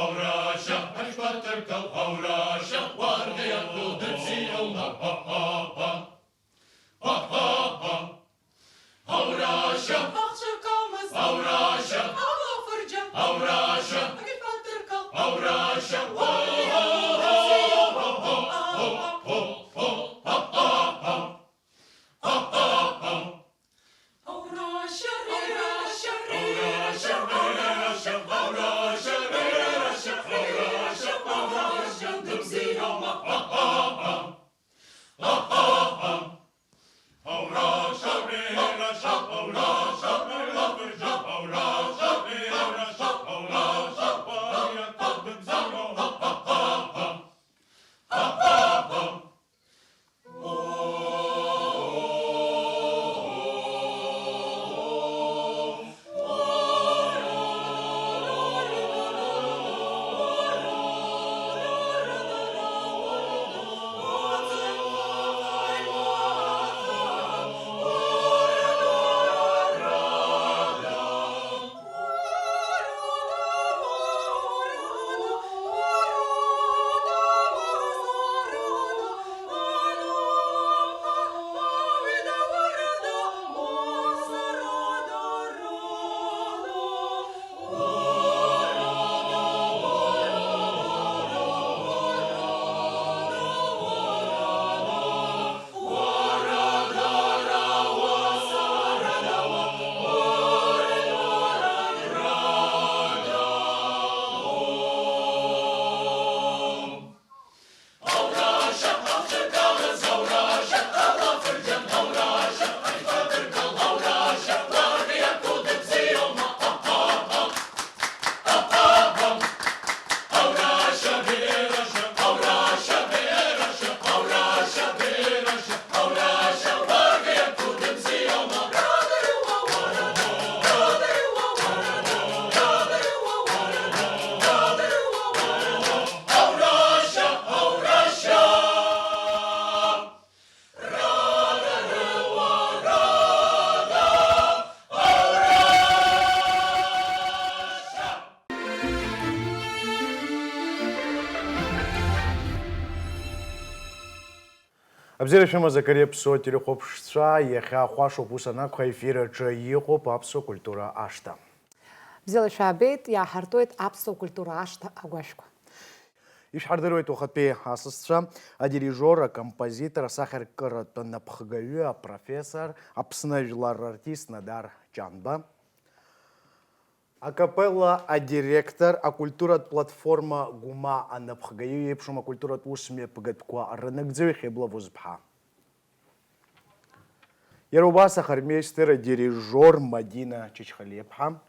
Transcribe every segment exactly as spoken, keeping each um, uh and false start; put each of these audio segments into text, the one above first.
Аурашьа, ҳаишԥадыргал, аурашьа, уаргьы иабду дыбзиоума, ҳа, ҳа, ҳа. Ҳа, ҳа, ҳа. Аурашьа, ҳахьчаркамыз, аурашьа, алафырџьан, аурашьа, ҳаишԥадыргал, аурашьа, уаргьы иабду дыбзиоума, ҳа, ҳа, ҳа. Абзиара шәымаз, ари Аԥсуа телехәаԥшцәа, иахьа хәашоуп, ус анакәха, ефир аҿы иҟоуп Аԥсуа культура ашҭа. Бзиала шәаабеит, иааҳартуеит Аԥсуа культура ашҭа агәашәқәа. Ишәҳардыруеит уахатәи асасцәа, адирижор, акомпозитор, асахьаркыратә напхгаҩы, апрофессор, Аԥсны ажәлар рартист Надар Ҷанба. Акапелла адиректор, акультуратә платформа Гәымаа анапхгаҩы иеиԥшым акультуратә ус мҩаԥгатәқәа рынагӡаҩ Хьыбла Вузԥҳа. Иара убас ахормеистер, адирижор Мадина Чачхалиаԥҳа.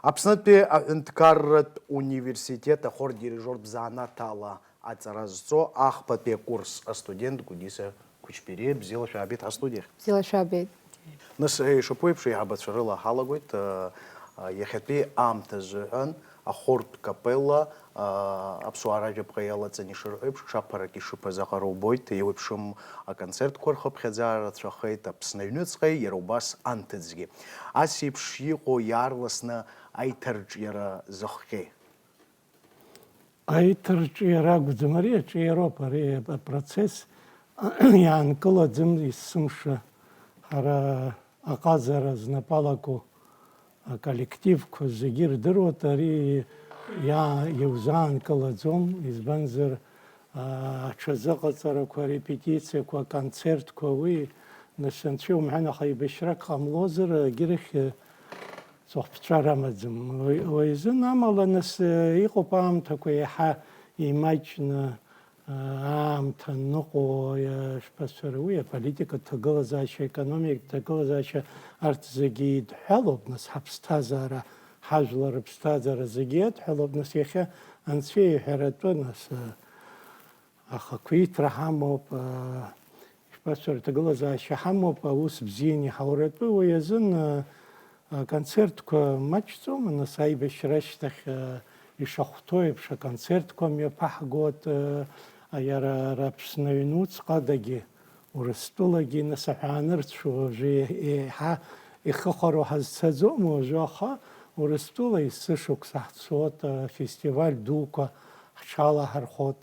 Аԥснытәи аҳәынҭқарратә университет ахор дирижортә занааҭ ала аҵара зҵо ахԥатәи акурс астудент Гәдиса Кәычбери, бзиала шәаабеит ҳастудиахь. Бзиала шәаабеит. Нас, э, ишаԥу еиԥш, еиҳабацәа рыла ҳалагоит, э, э, иахьатәи аамҭа азыҳәан ахортә капелла, э, аԥсуаа ражәаԥҟа иалаҵаны ишырҳәо еиԥш, ҽаԥарак ишыԥаз аҟара убоит, еиуеиԥшым аконцертқәа рхыԥхьаӡара рацәахеит Аԥсны аҩныҵҟеи, иара убас анҭыҵгьы. Ас еиԥш иҟоу иаарласны аиҭарҿиара зыхҟьеи? Аиҭарҿиара акәӡам, ари аҿиароуп, ари апроцесс иаанкылаӡам есымша. Ҳара аҟазара знапы алаку аколлективқәа зегьы ирдыруеит, ари иа-, иузаанкылаӡом, избанзар, аа, аҽазыҟаҵарақәа, арепетициақәа, аконцертқәа, уи, нас, анцәа иумҳәан, аха еибашьрак ҟамлозар, егьырахь, Цәыхәԥҵәара амаӡам. Уи, уи азын амала, нас, э, иҟоуп аамҭақәа еиҳа еимаҷны, э, аамҭа ныҟәо, э, шԥасҳәара, уи аполитика, ҭагылазаашьа, аекономика, ҭагылазаашьа, арҭ зегьы идҳәалоуп, нас, ҳаԥсҭазаара, ҳажәлар рыԥсҭазаара зегьы иадҳәалоуп, нас, иахьа анцәа иҳәаратәы, нас, э, Аха ақәиҭра ҳамоуп, аа, ишԥасҳәари, аҭагылазаашьа ҳамоуп, аус бзианы иҳауратәы, уи азын, аа, аконцертқәа маҷӡоума, нас, аибашьра ашьҭахь, аа, ишахәҭоу еиԥш, аконцертқәа мҩаԥаҳгоит, аа, иара ара Аԥсны аҩнуҵҟа адагьы, Урыстәылагьы, нас, аҳәаанырцә уажәы еиҳа ихыхәароу ҳазцаӡом уажәы, аха Урыстәыла есышықәса ҳцоит, афестиваль дуқәа ҳҽалаҳархәоит.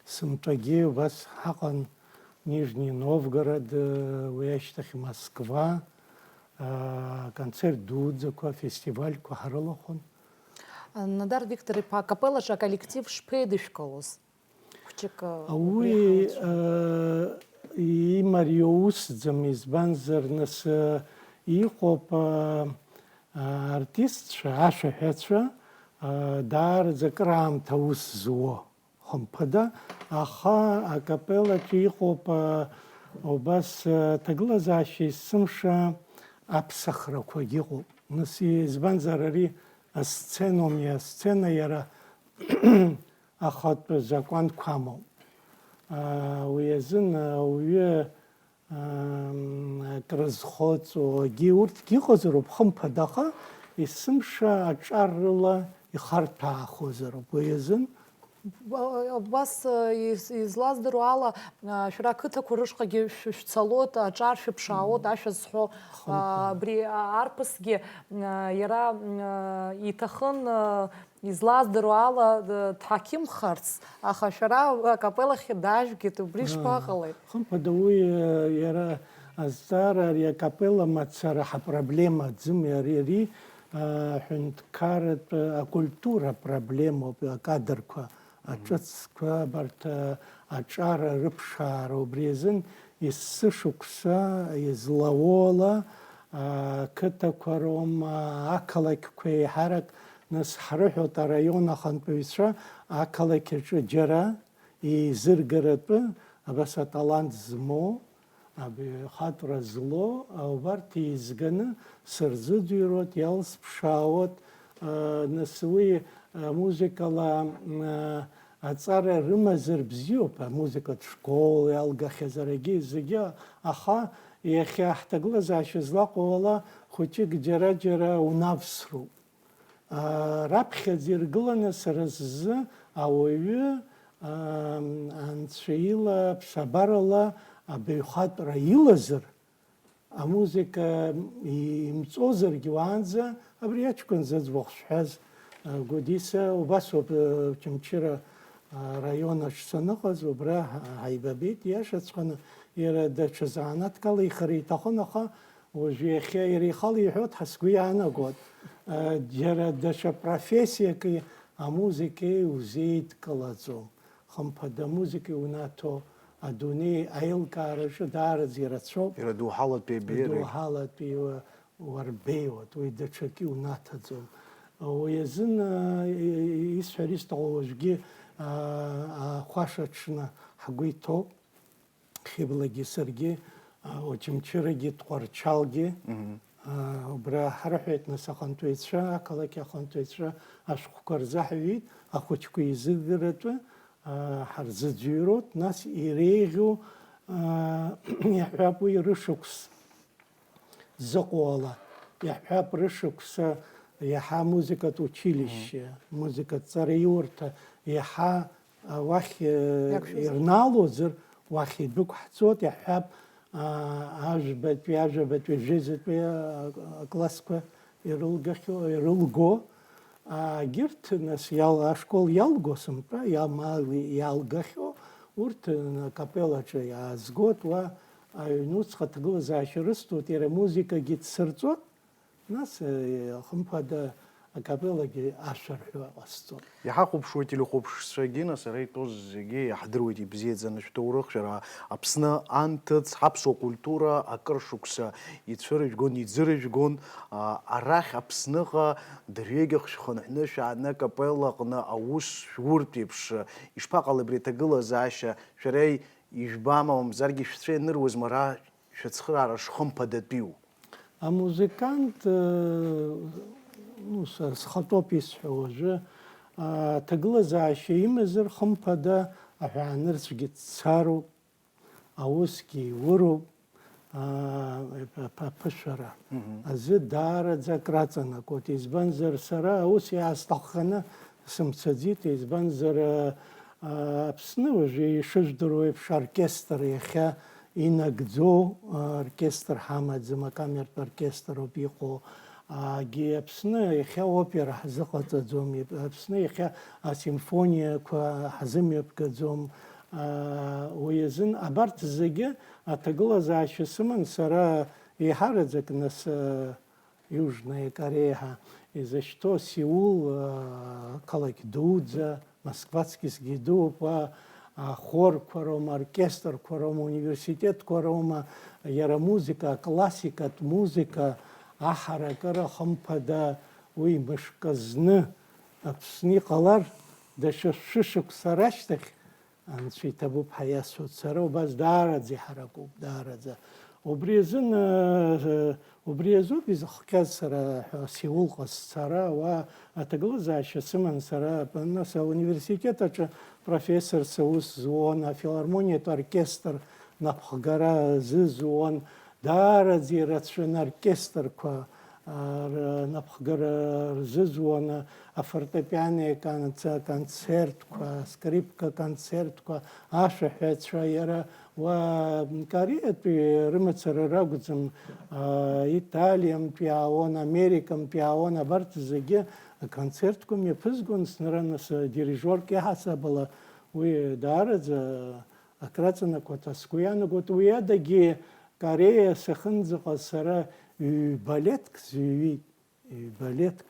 Сынтәагьы убас ҳаҟан Нижни Новгород, уи ашьҭахь Москва, аконцерт дуӡӡақәа, афестивальқәа ҳрылахәын. Нодар Виктор-иԥа, акапеллаҿы аколлектив шԥеидышәкылоз? Хәыҷык, э, Уи, убри ҳалацәажәап. Э, имариоу усӡам, избанзар, нас, э, иҟоуп, э, э, артистцәа, ашәаҳәацәа, э, даараӡа акыраамҭа аус зуо, хымԥада, аха акапеллаҿы иҟоуп, э, убас, э, ҭагылазаашьа есымша аԥсахрақәагь ыҟоуп. Нас, избанзар, ари асценоми, асцена иара ахатә закәанқәа амоуп. Аа, уи азын ауаҩы, ам, акрызхоҵо, агьи урҭгьы ыҟазароуп, хымԥада, аха есымша аҿар рыла ихарҭәаахозароуп. Уи азын Ба-, убас, э, из-, излаздыруа ала, а, шәара ақыҭақәа рышҟагьы шә-, шәцалоит, аҿар шәыԥшаауеит, ашәа зҳәо, а, Хымԥада. Абри, а, арԥысгьы, а, иара, м, а, иҭахын, а, излаздыруа ала, д-, дҳақьымхарц, аха шәара акапеллахь дажәгеит, убри Аа, шԥаҟалеи? Хымԥада, уи, э, иара азҵаара, ари акапелла мацара ҳапроблемаӡам, ари, ари, э, ҳәынҭқарратә, э, акультура проблемоуп, акадрқәа, Мгм. Аҿыцқәа, абарҭ, э, аҿар рыԥшаара, убри азын есышықәса излауоула, ақыҭақәа роума, ақалақьқәа еиҳарак, нас ҳрыҳәоит араион ахантәаҩцәа ақалақь аҿы џьара еизыргаратәы, абас аталант змоу, абаҩхатәра злоу, убарҭ еизганы сырзыӡырҩуеит, иалсԥшаауеит, нас уи амузыкала, аҵара рымазар бзиоуп, амузыкатә школ иалгахьазаргьы, зегьы, аха иахьа ҳҭагылазаашьа злаҟоу ала хәыҷык џьара-џьара унавсроуп. Аа, раԥхьаӡа иргыланы сара сзы ауаҩы, аа, анцәа ила, ԥсабарала абаҩхатәра илазар, амузыка имҵозаргьы уаанӡа, абри аҷкәын зыӡбахә шәҳәаз, а, Гәдиса, убас ауп, а, Очамчыра, а, раион аҿы саныҟаз, убра ҳа-, ҳаибабеит, иашаҵәҟьаны, иара даҽа занааҭк алихыр иҭахын, аха уажә иахьа иара ихала иҳәоит ҳәа сгәы иаанагоит. А, џьара даҽа профессиаки амузыкеи узеидкылаӡом. Хымԥада, амузыка иунаҭо адунеи аилкаараҿы даараӡа ирацәоуп. Иара доуҳалатәи абеиареи. Доуҳалатәи уа-, уарбеиуеит, уи даҽакы иунаҭаӡом. Уи азын, а, и-, и-, исҳәар исҭаху уажәгьы, а, ахәаша аҽны ҳгәы иҭоуп. Хьыблагьы саргьы, а, Очамчырагьы Тҟәарчалгьы, Мгм. а, убра ҳрыҳәеит, нас, ахантәаҩцәа, ақалақь ахантәаҩцәа ашәҟәқәа рзаҳҩит, ахәыҷқәа еизыгаратәы, а, ҳарзыӡырҩроуп, нас иреиӷьу, а, иаҳҳәап, уи рышықәс зыҟоу ала, иаҳҳәап, рышықәса иаҳа амузыкатә училище, Мгм. Музыкатә ҵараиурҭа иаҳа а, уахь, э, Иақәшәаз. Ирнаалозар, уахь идәықәҳҵоит, иаҳҳәап, а, ажәбатәи, ажәабатәи, жәеизатәи, а, аклассқәа ирылгахьоу, ирылго, а, егьырҭ, нас, иал-, ашкол иалго сынтәа, иамал иалгахьоу, урҭ, н-, акапеллаҿы иаазгоит, уа аҩнуҵҟа ҭагылазаашьа рысҭоит, иара амузыкагьы дсырҵоит, Нас, э, хымԥада, акапеллагьы ашәа рҳәо ҟасҵон. Иҳахәаԥшуа ателехәаԥшцәагьы, нас, ара итәоу зегьы иаҳдыруеит ибзиаӡаны шәҭоурых, шәара Аԥсны анҭыҵ, ҳаԥсуа культура акыр шықәса ицәырыжәгон, иӡырыжәгон, а, арахь Аԥсныҟа дырҩегьых шәхынҳәны шәааны акапелла аҟны аус шәуртә еиԥш, ишԥаҟалеи абри аҭагылазаашьа, шәара ижәбама, мамзаргьы шәцәа ианыруазма ара шәыцхыраара шхымԥадатәиу? Амузыкант, э, ну, са схатәоуп исҳәо уажәы, а, ҭагылазаашьа имазар, хымԥада, аҳәаанырцәгьы дцароуп, аусгьы иуроуп, а, аԥ-, аԥ-, аԥышәара Мгм. азы даараӡа акраҵанакуеит. Избанзар, сара аус иаасҭахханы сымцаӡеит, избанзар, а, а, Аԥсны уажәы ишыжәдыруа еиԥш оркестр иахьа инагӡоу, а, оркестр ҳамаӡам, акамертә оркестр ауп иҟоу. Агьи Аԥсны иахьа опера ҳзыҟаҵаӡом, Аԥсны иахьа асимфониақәа ҳзымҩаԥгаӡом. Уи азын абарҭ зегьы аҭагылазаашьа сыман сара еиҳараӡак нас, Иужная Кореиа ҳәа изышьҭоу Сеул, ақалақь дуӡӡа, Москваҵәҟьагьы идууп, уа ахорқәа роума, аоркестрқәа роума, ауниверситетқәа роума, иара амузыка, аклассикатә музыка аҳаракыра, хымԥада, уи мышкы зны Аԥсны иҟалар, даҽа шәышықәса рашьҭахь, Анцәа иҭабуп ҳәа иасҳәоит сара, убас даараӡа иҳаракуп, даараӡа. Убри азын, э, убри азоуп изыхҟьаз сара ҳәа Сеулҟа сцара, уа аҭагылазаашьа сыман сара, нас ауниверситет аҿы профессорс аус зуан, афилармониатә оркестр напхгара зызуан, даараӡа ирацәан аоркестрқәа, а, рнапхгара рзызуан, афортепиано конц-, концертқәа, аскрипка концертқәа, ашәаҳәацәа, иара уа Кореатәи рымацара ракәӡам, а, Италиантә иаауан, Американтә иаауан, абарҭ зегьы аконцертқәа мҩаԥызгон, снара нас дирижерк иаҳасаб ала уи даараӡа акраҵанакуа ҳәа сгәы иаанагоит. Уи адагьы Кореа сахьынӡаҟаз сара ҩ-балетк сыҩит, ҩ-балетк.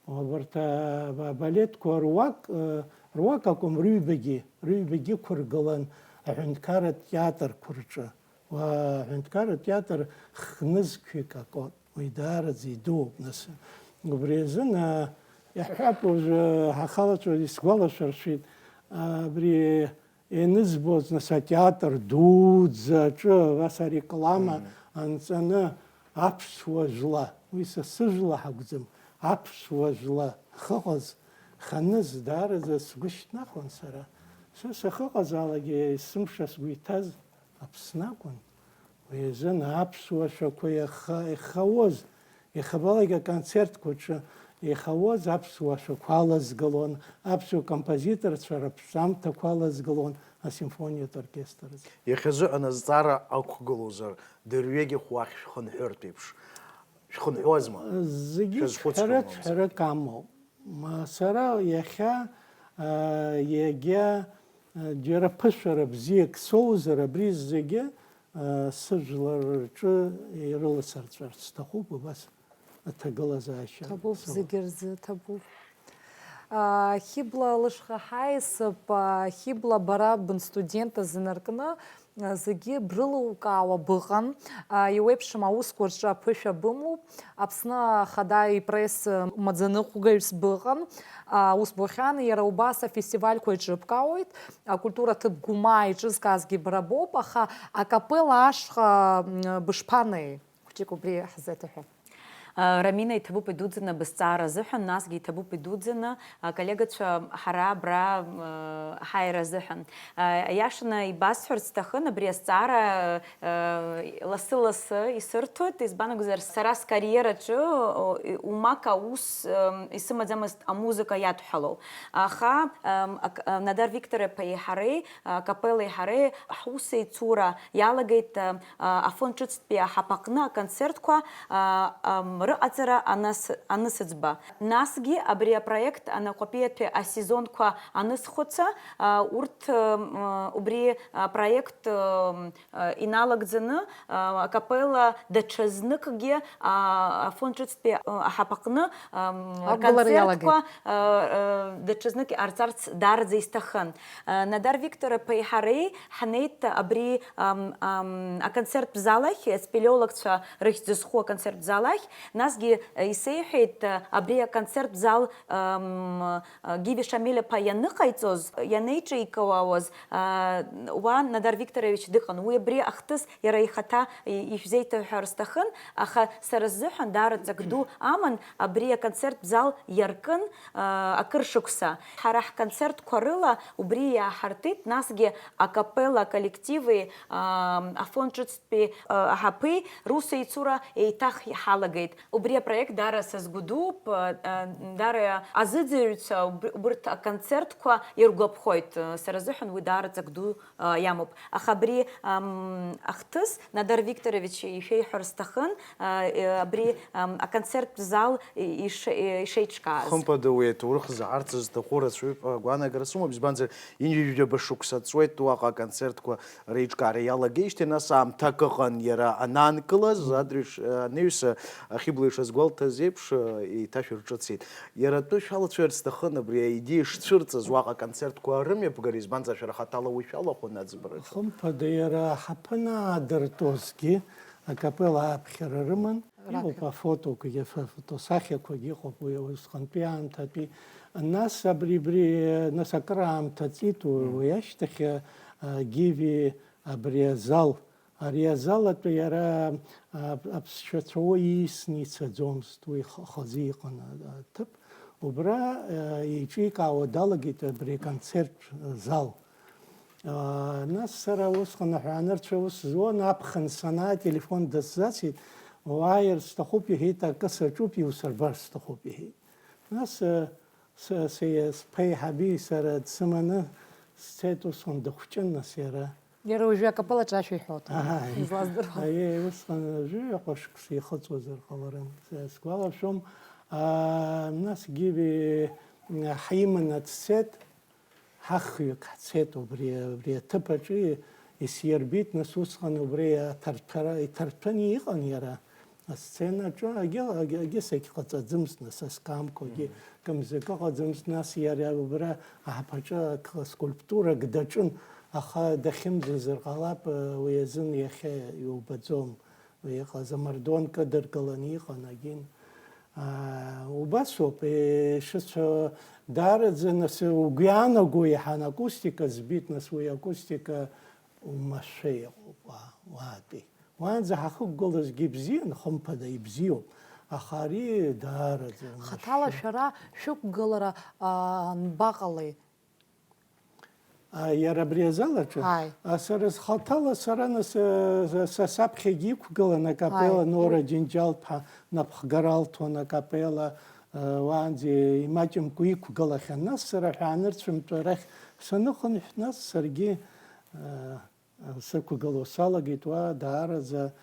Убарҭ, а, абалетқәа руак, э, руак акәым, рыҩбагьы, рыҩбагьы ықәыргылан аҳәынҭқарратә театрқәа рҿы. Уа аҳәынҭқарратә театр хнызқьҩык акоуп, уи даараӡа идууп, нас. Убри азын, а, иаҳҳәап, уажәы ҳахалаҵәо исгәалашәыршәеит, а, абри Ианызбоз, нас, атеатр дуӡӡа аҿы абас ареклама Мм. анҵаны, аԥсуа жәла, уи са сыжәла ҳакәӡам, аԥсуа жәла ахьыҟаз, ханыз, даараӡа сгәы шьҭнахуан сара. Са сахьыҟазаалакгьы есымша сгәы иҭаз Аԥсны акәын. Уи азын аԥсуа шәақәа иаха-, ихауаз, иахьабалак аконцертқәа рҿы ихауаз аԥсуа шәақәа алазгалон, аԥсуа композиторцәа рыԥҵамҭақәа алазгалон асимфониатә оркестр азы. Иахьазыҳәан азҵаара ақәгылозар, дырҩегьых уахь шәхынҳәыртә еиԥш, шәхынҳәуазма? Зегьы Шәазхәыцхьоу ҽҳәарык, мамзар? Ҽҳәарык амоуп. Ма сара иахьа, а, иагьа, а, џьара ԥышәара бзиак соузар, абри зегьы, а, сыжәлар рҿы ирыласырҵәарц сҭахуп, убас аҭагылазаашьа Ҭабуп, соуп. Зегьы рзы ҭабуп. А, Хьыбла лышҟа ҳаиасып, а, Хьыбла, бара бынстудент азы наркны, Зегьы брылукаауа быҟан, еиуеиԥшым аусқәа рҿы аԥышәа бымоуп. Аԥсны Ахада ипресс маӡаныҟәгаҩс быҟан, ус быхьан, иара убас афестивальқәа еиҿыбкаауеит, акультура ҭыԥ Гәымаа еиҿызкаазгьы бара боуп, аха акапелла ашҟа бышԥанеи? Хәыҷык убри ҳзеиҭаҳәа. Рамина, иҭабуп идуӡӡаны бызҵаара азыҳәан, насгьы иҭабуп идуӡӡаны, аколлегацәа, ҳара абра ҳааира азыҳәан. Аиашаны ибасҳәарц сҭахын, абри азҵаара лассы-лассы исырҭоит, избан акәзар, сара скариераҿы умак аус исымаӡамызт амузыка иадҳәалоу. Аха Надар Виктор-иԥеи ҳареи, акапеллеи ҳареи ҳусеицура иалагеит, Афон ҿыцтәи аҳаԥаҟны аконцертқәа, а, ам, рыҟаҵара анас-, анысыӡба. Насгьы абри апроект анаҟәаԥиатәи асезонқәа анысхәыцы, а, урҭ, м, убри апроект, м, а, иналагӡаны, а, акапелла даҽазныкгьы, а, Афон ҿыцтәи, а, аҳаԥаҟны, ам, Ақәгылара иалагеит. Рконцертқәа, а, а, даҽазнык иҟарҵарц даараӡа исҭахын. А, Надар Виктор-иԥеи ҳареи Ҳнеит абри, ам, ам, аконцерттә зал ахь, аспелеологцәа рыхьӡ зху аконцерттә зал ахь, насгьы, э, исеиҳәеит, э, абри аконцерттә зал, ам, э, Гиви Шамиль-иԥа ианыҟаиҵоз, ианеиҿикаауаз, а, уа Надар Викторович дыҟан. Уи абри ахҭыс иара ихаҭа и-, ишәзеиҭаҳәар сҭахын, аха сара сзыҳәан даара ҵак ду аман абри аконцерттә зал иаркын, а, акыр шықәса. Ҳара ҳконцертқәа рыла убри иааҳартит, насгьы акапелла коллективи, а, Афон ҿыцтәи, а, аҳаԥеи русеицура еиҭах иҳалагеит. Убри апроект даара са сгәы дууп, даара азыӡырҩцәа уб-, убырҭ аконцертқәа иргәаԥхоит. Сара сзыҳәан уи даара ҵак ду, а, иамоуп. Аха абри, ам, ахҭыс Надар Викторович ишәеиҳәар сҭахын, а, э, абри, ам, аконцерттә зал и-, ише-, ишеиҿкааз. Хымԥада, уи аҭоурых заарц зҭаху рацәаҩуп ҳәа агәаанагара сымоуп, избанзар, ҩажәаба шықәса ҵуеит уаҟа аконцертқәа реиҿкаара иалагеижьҭеи, нас аамҭак ыҟан иара анаанкылаз, адрес, анаҩс, Ахьыбла ишазгәалҭаз еиԥш, еиҭашәырҿыцит. Иара атәы шәалацәажәарц сҭахын, абри аидеиа шцәырҵыз уаҟа аконцертқәа рымҩаԥгара, избанзар, шәара хаҭала уи шәалахәын аӡбараҿы. Хымԥада, иара аҳаԥы анаадыртуазгьы акапелла ааԥхьара рыман. Раԥхьа. Иҟоуп афотоқәагьы, афотосахьақәагьы ыҟоуп уи усҟантәи аамҭатәи. Нас абри, абри, нас акыраамҭа ҵит уи, Мм. Уи ашьҭахь, а, Гиви абри азал, ари азал атәы иара, а, аԥсшьацәа уа ииасны ицаӡомызт, уи х-, хазы иҟан, а, аҭыԥ. Убра, а, еиҿикаауа далагеит абри аконцерттә зал. А, нас сара усҟан аҳәаанырцәа ус зуан, аԥхын санаа, ателефон дысзасит, уааир сҭахуп, иҳәеит, акы саҿуп, иусырбар сҭахуп, иҳәеит. Нас, а, с-, с-, сԥеиҳаби сара дсыманы сцеит, усҟан дыхәҷын, нас иара. Иара уажәы акапеллаҿы ашәа иҳәоит. Ааи. Излаздыруа. Аиеи, усҟан жәаҩа ҟәашк сихыҵуазар ҟаларын, сгәалашәом. А, нас Гиви ҳиманы дцеит, ҳахҩык ҳцеит убри, убри аҭыԥ аҿы, исирбеит, нас усҟан убри аҭарҭәара, иҭарҭәаны иҟан иара. Асценаҿы агьы, агьы, агьыс егьҟаҵаӡымызт, нас аскамқәагьы Мгм. кымзак ыҟаӡамызт, нас иара убра аҳаԥаҿы акы, скульптурак даҿын, аха дахьымӡазар ҟалап, уи азын иахьа иубаӡом, уи иҟаз амардуан кыдыргыланы иҟан, агьин. Аа, убасоуп, ишыцәа-, даараӡа, нас, угәы иаанаго еиҳан акустика збит, нас уи акустика уамашәа иҟоуп, уа-, уаатәи. Уаанӡа ҳахықәгылазгьы ибзиан, хымԥада, ибзиоуп, аха ари даараӡа Хаҭала уамашәа. Шәара шәықәгылара, а, анбаҟалеи? А, иара абри азал аҿы? Ааи. А, сара схаҭала, сара нас, а, са, са саԥхьагьы иқәгылан акапелла Ааи. Нора Џьынџьал-ԥҳа, напхгара алҭон акапелла, а, уаанӡа имаҷымкәа иқәгылахьан. Нас сара ҳәаанырцәымтәа рахь саныхынҳә, нас саргьы, а, Сықәгыло салагеит уа, даараӡа,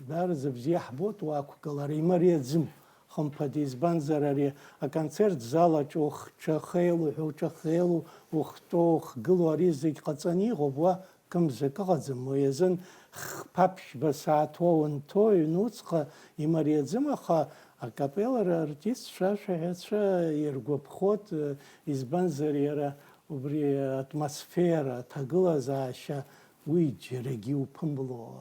даараӡа бзиа ҳбоит уа ақәгылара, имариаӡым, хымԥада, избанзар ари аконцерт зал аҿы ухҿахеило ҳәа, уҿахеило, ухтәо, ухгыло, ари зегь ҟаҵаны иҟоуп, уа кымзак ыҟаӡам, уи азын х-, ԥаԥшьба сааҭ уа унҭо, аҩнуҵҟа имариаӡым, аха акапеллара артистцәа, ашәаҳәацәа иргәаԥхоит, избанзар иара Убри атмосфера, аҭагылазаашьа, уи џьарагьы иуԥымло.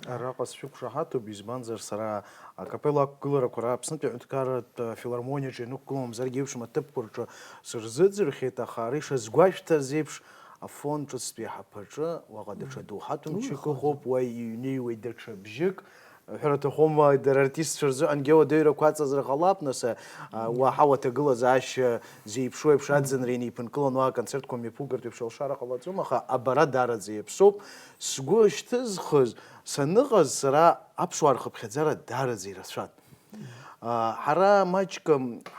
Араҟа сшәықәшаҳаҭуп, избанзар, сара акапелла ақәгыларақәа рааԥснытәи аҳәынҭқарратә филармониаҿы ианықәгылоу, мамзаргьы еиуеиԥшым аҭыԥқәа рҿы сырзыӡырҩхьеит, аха ара ишазгәашәҭаз еиԥш, Афон ҿыцтәи аҳаԥаҿы уаҟа даҽа доуҳатә мчык ыҟоуп, уа иҩныҩуеит даҽа бжьык. Ҳәара аҭахума, дара артистцәа рзыҳәангьы ауадаҩрақәа аҵазар ҟалап, нас, а, уаҳа уаҭагылазаашьа зеиԥшу еиԥш аӡынра инеиԥынкылан уа аконцертқәа мҩаԥугартә еиԥш алшара ҟалаӡом, аха абара даараӡа иаԥсоуп. Сгәы шьҭызхыз саныҟаз, сара аԥсуаа рхыԥхьаӡара даараӡа ирацәан. А, ҳара маҷк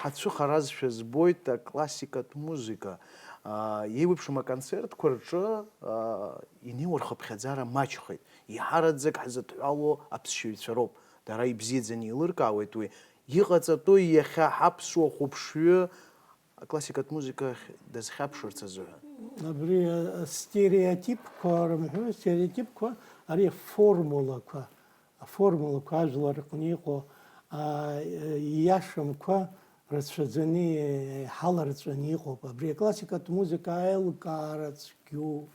ҳацәыхаразшәа збоит аклассикатә музыка. А, еиуеиԥшым аконцертқәа рҿы, а, инеиуа рхыԥхьаӡара маҷхеит. Еиҳараӡак ҳзыдҳәалоу аԥсшьаҩцәа роуп. Дара ибзиаӡаны еилыркаауеит уи. Иҟаҵатәу иахьа ҳаԥсуа хәаԥшҩы аклассикатә музыкахь дазхьаԥшырц азыҳәан. Абри, а, астереотипқәа рымҳәои, астереотипқәа, ари аформулақәа, аформулақәа ажәлар рҟны иҟоу, а, ииашамқәа рацәаӡаны иҳаларҵәаны иҟоуп. Абри аклассикатә музыка аилкаара цәгьоуп.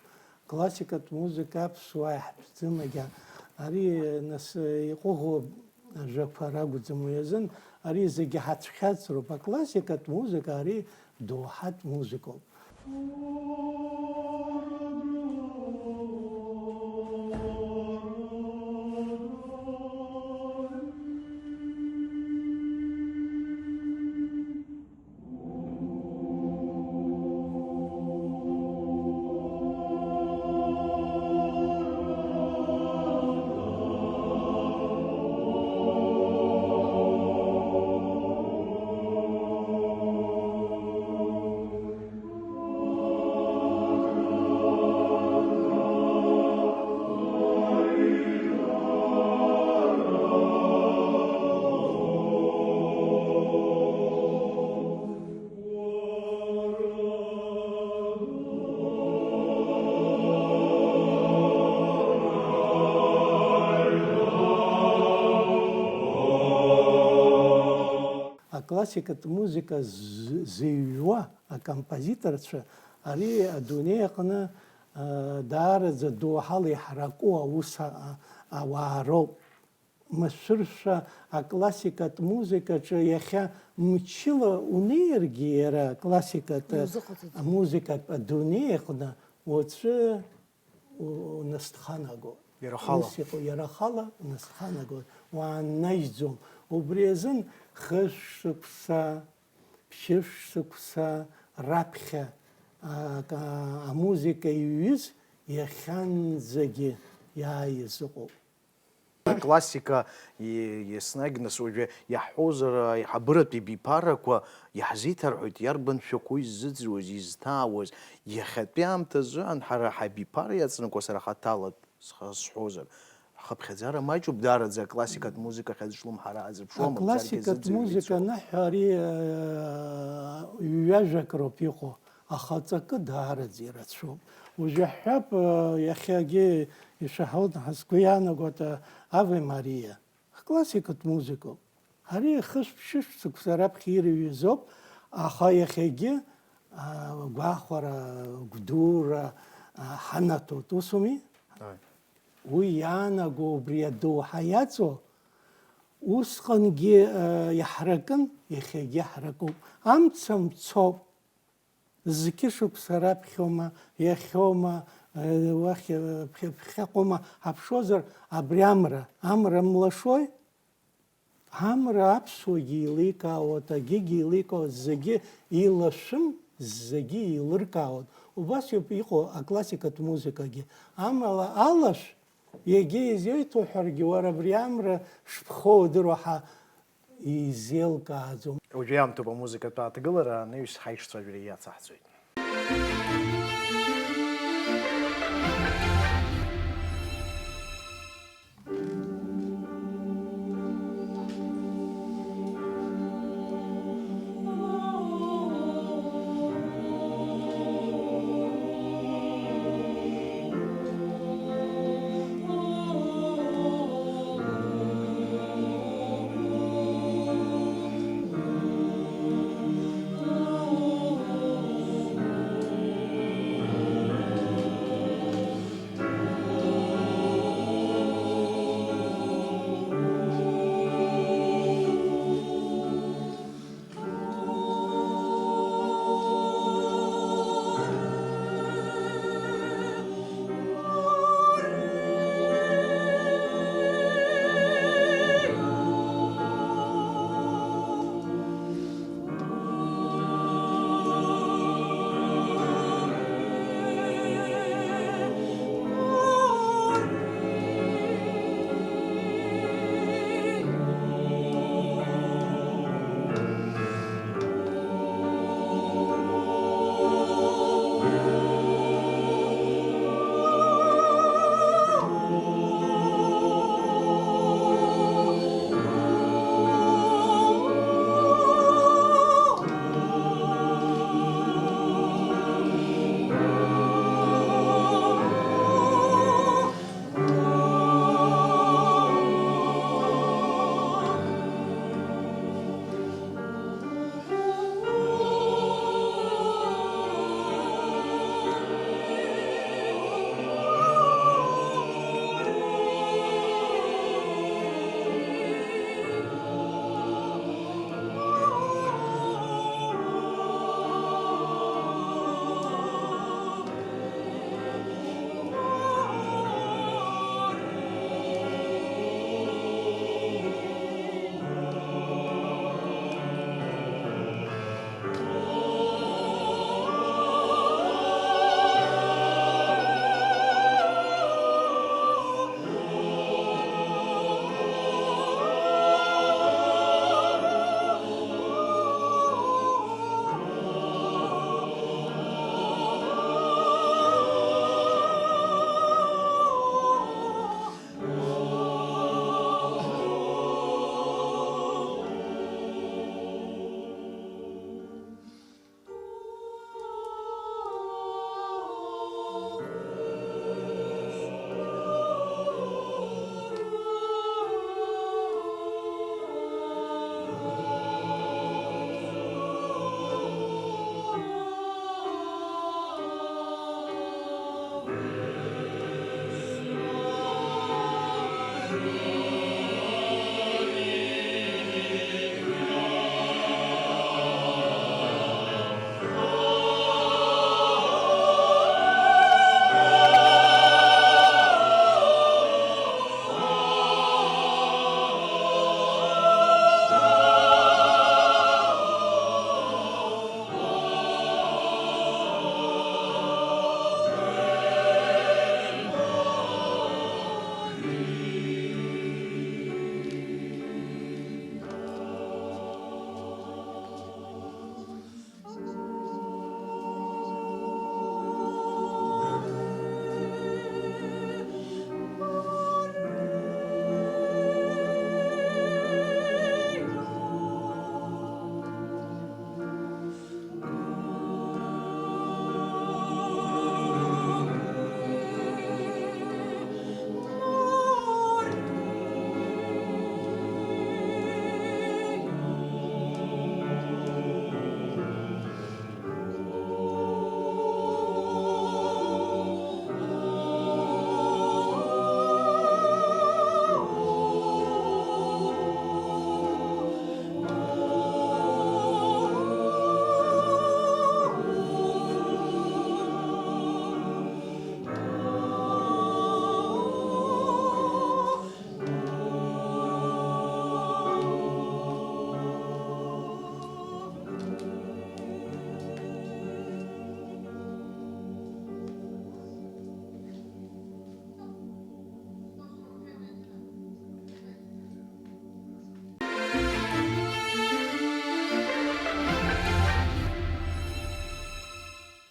Классикатә музыка аԥсуаа иаҳтәӡам, агьа-, ари, нас, иҟәыӷоу ажәақәа ракәӡам, уи азын ари зегьы ҳацәхьаҵроуп. Аклассикатә музыка ари доуҳатә музыкоуп. Классикатә музыка з-, зыҩуа акомпозиторцәа ари адунеи аҟны, а, даараӡа доуҳала иҳараку аус а-, а-, ауаа роуп. Машәыршәа аклассикатә музыкаҿы иахьа мчыла унеиргьы, иара аклассикатә Иузыҟаҵаӡом. Амузыкатә адунеи аҟны уаҵәы у-, унасҭханаго. Иара ахала. Ус иҟоу, иара ахала унасҭханаго, уаанаижьӡом. Убри азын хышә шықәса, ԥшьышә шықәса раԥхьа, а, ка-, амузыка иҩыз иахьанӡагьы иааиз ыҟоуп. Аклассика, и-, еснагь нас уажәы иаҳҳәозар, аиҳабыратәи биԥарақәа иаҳзеиҭарҳәоит, иарбан шәақәоу иззыӡырҩуаз, изҭаауаз, иахьатәи аамҭазы ан-, ҳара ҳабиԥара иаҵанакуа сара хаҭала сха-, сҳәозар, ахыԥхьаӡара маҷуп, даараӡа аклассикатә музыка ахьазҿлымҳара азыԥшуам, акәзаргьы Аклассикатә зыӡырҩ музыка ицәоуп. Анаҳәа ари, э, ҩажәак роуп иҟоу. Аха аҵакы даараӡа ирацәоуп. Уажәы ҳҳәап, э, иахьагьы ишәаҳауан, ҳа сгәы иаанагоит, э, Аве Мариа. Классикатә музыкоуп. Ари хышә-ԥшьышә шықәса раԥхьа ирыҩызоуп, аха иахьагьы, а, гәахәара, гәдура, а, ҳанаҭоит, усуми? Ааи. Уи иаанаго убри адоуҳа иаҵоу, усҟангьы, э, иаҳракын, иахьагьы ҳракуп. Амца мцоуп. Зқьышықәса раԥхьоума, иахьоума, э, уахь, э, ԥхьа-, ԥхьаҟоума ҳаԥшуазар, абри амра, амра млашои? Амра аԥсуагьы еиликаауеит, агьигьы еиликаауеит, зегьы еилашәым, зегьы еилыркаауеит. Убас иоуп иҟоу аклассикатә музыкагьы. Амала алашә, егьа изеиҭоуҳәаргьы, уара абри амра шԥхоу удыруа ҳәа изеилкааӡом. Уажәы иаамҭоуп амузыкатә ааҭгылара, анаҩс ҳаишцәажәара иацаҳҵоит.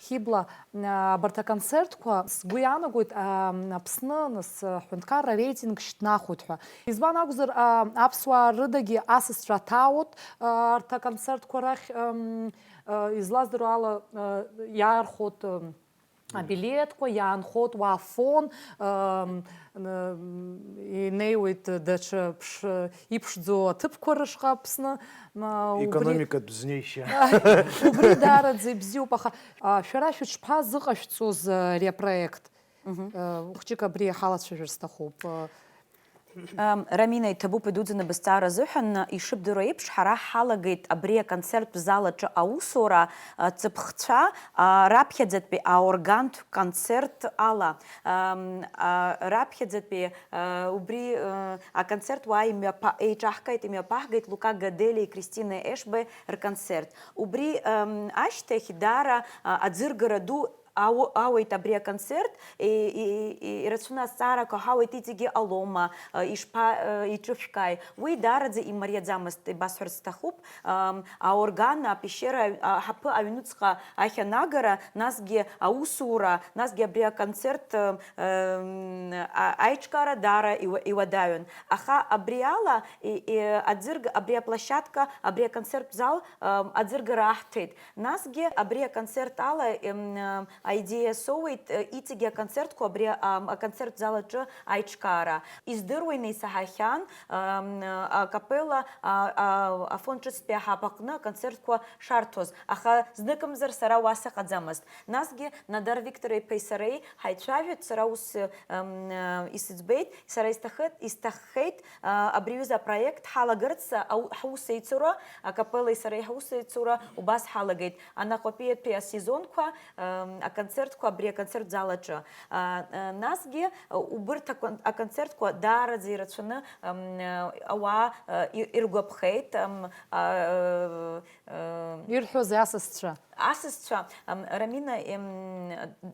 Хьыбла, а, абарҭ аконцертқәа, сгәы иаанагоит, а, Аԥсны, нас, аҳәынҭқарра ареитинг шьҭнахуеит ҳәа. Избан акәзар, а, аԥсуаа рыдагьы асасцәа аҭаауеит, а, арҭ аконцертқәа рахь, ам, а, излаздыруа ала, а, иаархәоит, ам, абилеҭқәа, иаанхоит уа афон, ам, н-, инеиуеит даҽа ԥш-, иԥшӡоу аҭыԥқәа рышҟа Аԥсны, ма, убри Економикатә знеишьа. Убри даараӡа ибзиоуп, аха, а, шәара шәыҽԥазыҟашәҵоз, а, ари апроект? Мгм. А, хәыҷык абри ҳалацәажәар сҭахуп. А, Ам, Рамина, иҭабуп идуӡӡаны бызҵаара азыҳәан. Ишыбдыруа еиԥш, ҳара ҳалагеит абри аконцерттә зал аҿы аусура, а, ҵыԥхцәа, а, раԥхьаӡатәи аоргантә концерт ала. Ам, а, раԥхьаӡатәи, а, убри, а, аконцерт уа имҩаԥа-, еиҿаҳкааит, имҩаԥаҳгеит Лука Гаделиеи Кристина Ешбеи рконцерт. Убри, ам, ашьҭахь даара, а, аӡыргара ду ау-, ауеит абри аконцерт, и-, и-, и-, ирацәаны азҵаарақәа ҳауеит, иҵегьы ҟалома, а, ишԥа-, а, иҿышәкааи? Уи даараӡа имариаӡамызт, ибасҳәарц сҭахуп, ам, аорган, апещера, а, аҳаԥы аҩнуҵҟа ахьанагара, насгьы аусура, насгьы абри аконцерт, ам, а, аиҿкаара даара иуа-, иуадаҩын. Аха абри ала, и-, и-, аӡырг-, абри аплощадка, абри аконцерттә зал, ам, аӡыргара аҳҭеит. Насгьы абри аконцерт ала, ем, аидеиа соуеит, э, иҵегьы аконцертқәа абри, ам, аконцерттә зал аҿы аиҿкаара. Издыруа инеисаҳахьан, ам, акапелла, а, а, афон ҿыцтәи аҳаԥ аҟны аконцертқәа шарҭоз, аха зныкымзар сара уа сыҟаӡамызт. Насгьы Надар Виктор-иԥеи сареи ҳаицәажәеит, сара ус, ам, исыӡбеит, сара исҭахыт-, исҭаххеит, а, абри аҩыза апроект ҳалагарц, ау-, ҳусеицура, акапеллеи сареи ҳусеицура убас ҳалагеит. Анаҟәатәиатәи асезонқәа, ам, аконцертқәа абри аконцерт зал аҿы. А, а, насгьы, а, убырҭ акон-, аконцертқәа даараӡа ирацәаны, ам, а, ауаа, а, и-, иргәаԥхеит, ам, а, а, Ирҳәозеи асасцәа? Асасцәа, ам, Рамина, ем,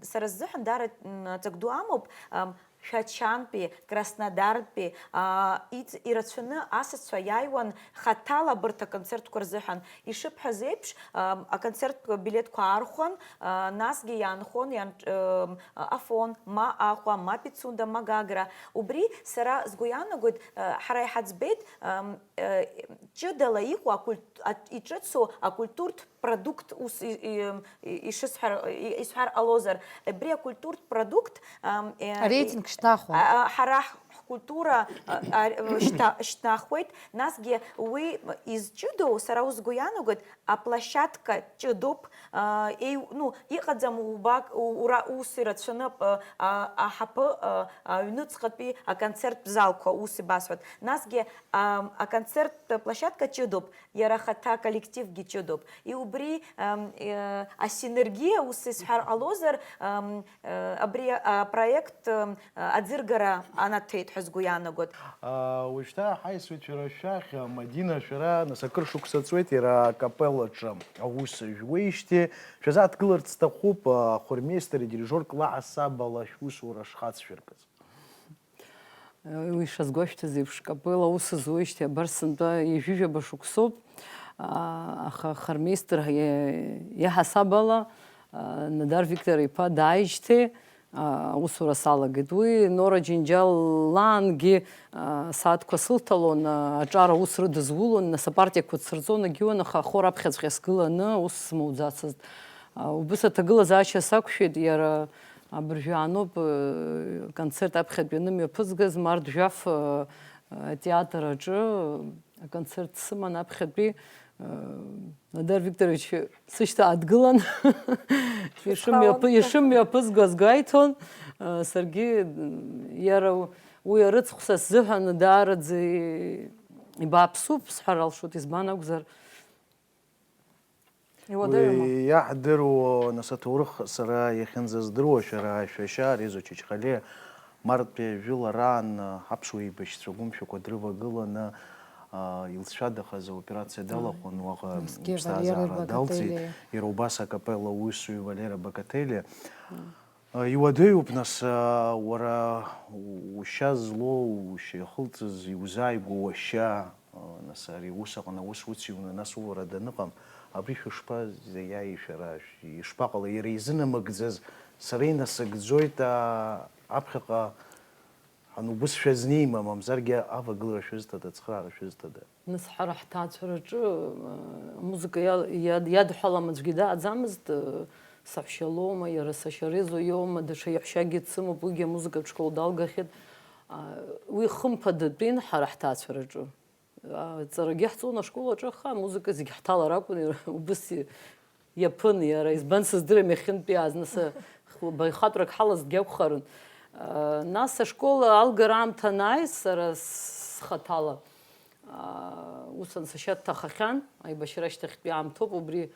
сара сзыҳәан даара, м, аҵак ду амоуп, ам, Шәачантәи, Краснодартәи, аа, иҵ-, ирацәаны асасцәа иааиуан хаҭала абарҭ аконцертқәа рзыҳәан. Ишыбҳәаз еиԥш, ам, аконцерттә билеҭқәа аархәан, а, насгьы иаанхон иан-, ам, Афон, ма Аҟәа, ма Пицунда, ма Гагра. Убри сара сгәы иаанагоит, а, ҳара иҳаӡбеит, ам, а, ҷыдала иҟоу акульт-, а, иҿыцу акультуртә продукт ус и-, и-, и-, ишысҳәар, и-, исҳәар ҟалозар, абри акультуртә продукт, ам, э, Ареитинг шьҭнахуан. А, а, ҳара ҳ-, ҳкультура, а, а, шьҭа-, шьҭнахуеит, насгьы уи изҷыдоу, сара ус сгәы иаанагоит, аплощадка ҷыдоуп, а, еи-, ну, иҟаӡам убак, у-, ура, ус ирацәаны, а, а, аҳаԥы, а, аҩныҵҟатәи аконцерттә залқәа, ус ибасҳәоит. Насгьы, ам, аконцерттә площадка ҷыдоуп. Иара ахаҭа аколлективгьы ҷыдоуп. И убри, ам, э, асинергиа, ус исҳәар ҟалозар, ам, э, абри апроект, ам, аӡыргара анаҭеит ҳәа сгәы иаанагоит. А, уажәшьҭа ҳаисуеит шәара шәахь, Мадина, шәара, нас, акыр шықәса ҵуеит иара акапеллаҿы аус жәуеижьҭеи. Шәазааҭгыларц сҭахуп, а, ахормеистер, идирижиорк лаҳасаб ала шәусура шхацшәыркыз. Уи шазгәашәҭаз еиԥш, капелла аус зуеижьҭеи абар сынтәа ҩажәижәаба шықәсоуп, аа, аха ахормеистер иа-, иаҳасаб ала, аа, Надар Виктор-иԥа дааижьҭеи, аа, аусура салагеит. Уи Нора Џьынџьал лаангьы, аа, сааҭқәа сылҭалон, аа, аҿар аус рыдызулон, нас апартиақәа дсырҵон, егьиуан, аха ахор аԥхьаҵәҟьа сгыланы аус смоуӡацызт. Аа, убыс аҭагылазаашьа сақәшәеит, иара Абыржәы ааноуп, э, концерт аԥхьатәи анымҩаԥызгаз, март жәаф, э, атеатр аҿы аконцерт сыман аԥхьатәи, э, Надар Викторович сышьҭа адгылан. Ишымҩаԥы-, ишымҩаԥызгоз гәеиҭон, э, саргьы, м, иара у-, уи арыцхә са сзыҳәан даараӡа и-, ибааԥсуп сҳәар алшоит, избан акәзар, Иуадаҩума? Уи иаҳдыруа, нас, аҭоурых сара иахьынӡаздыруа, шәара шәашьа Резо Чачхалиа мартәи жәылараан аԥсуа еибашьцәа гәымшәақәа дрывагыланы, а, илҵшәадахаз аоперациа далахәын, уаҟа Насгьы иԥсҭазаара Валера далҵит. Бакателиа. Иара убас акапелла аусзуҩ Валера Бакателиа. Мм. Иуадаҩуп, нас, уара ушьа злоу, ушьа иахылҵыз, иузааигәоу уашьа, нас, ари ус аҟны аус уциуны, нас, улара даныҟам, Абри шәышԥазеиааи шәара, ишԥаҟалеи, иара изынамыгӡаз сара инасыгӡоит, аа, аԥхьаҟа ҳанубыс шәазнеима, мамзаргьы авагылара шәызҭада, ацхыраара шәызҭада? Нас ҳара ҳҭаацәараҿы, э, амузыка иа-, иа-, иадҳәалам аӡәгьы дааӡамызт, э, саҳәшьа лоума, иара сашьа Резо иоума, даҽа иаҳәшьагьы дсымоуп, уигьы амузыкатә школ далгахьеит. А, уи хымԥадатәин ҳара ҳҭаацәараҿы. Аҵарагьы ҳҵон ашкол аҿы, аха амузыка зегь ҳҭалар акәын, убыс иаԥын иара, избан сыздырам иахьынтәиааз, нас, хәба-, хаҵәрак ҳалазҭгьы акәхарын. А, нас ашкол алгара аамҭа анааиз, сара схаҭала, а, ус ансашьа дҭахахьан, аибашьра ашьҭахьтәи аамҭоуп, убри,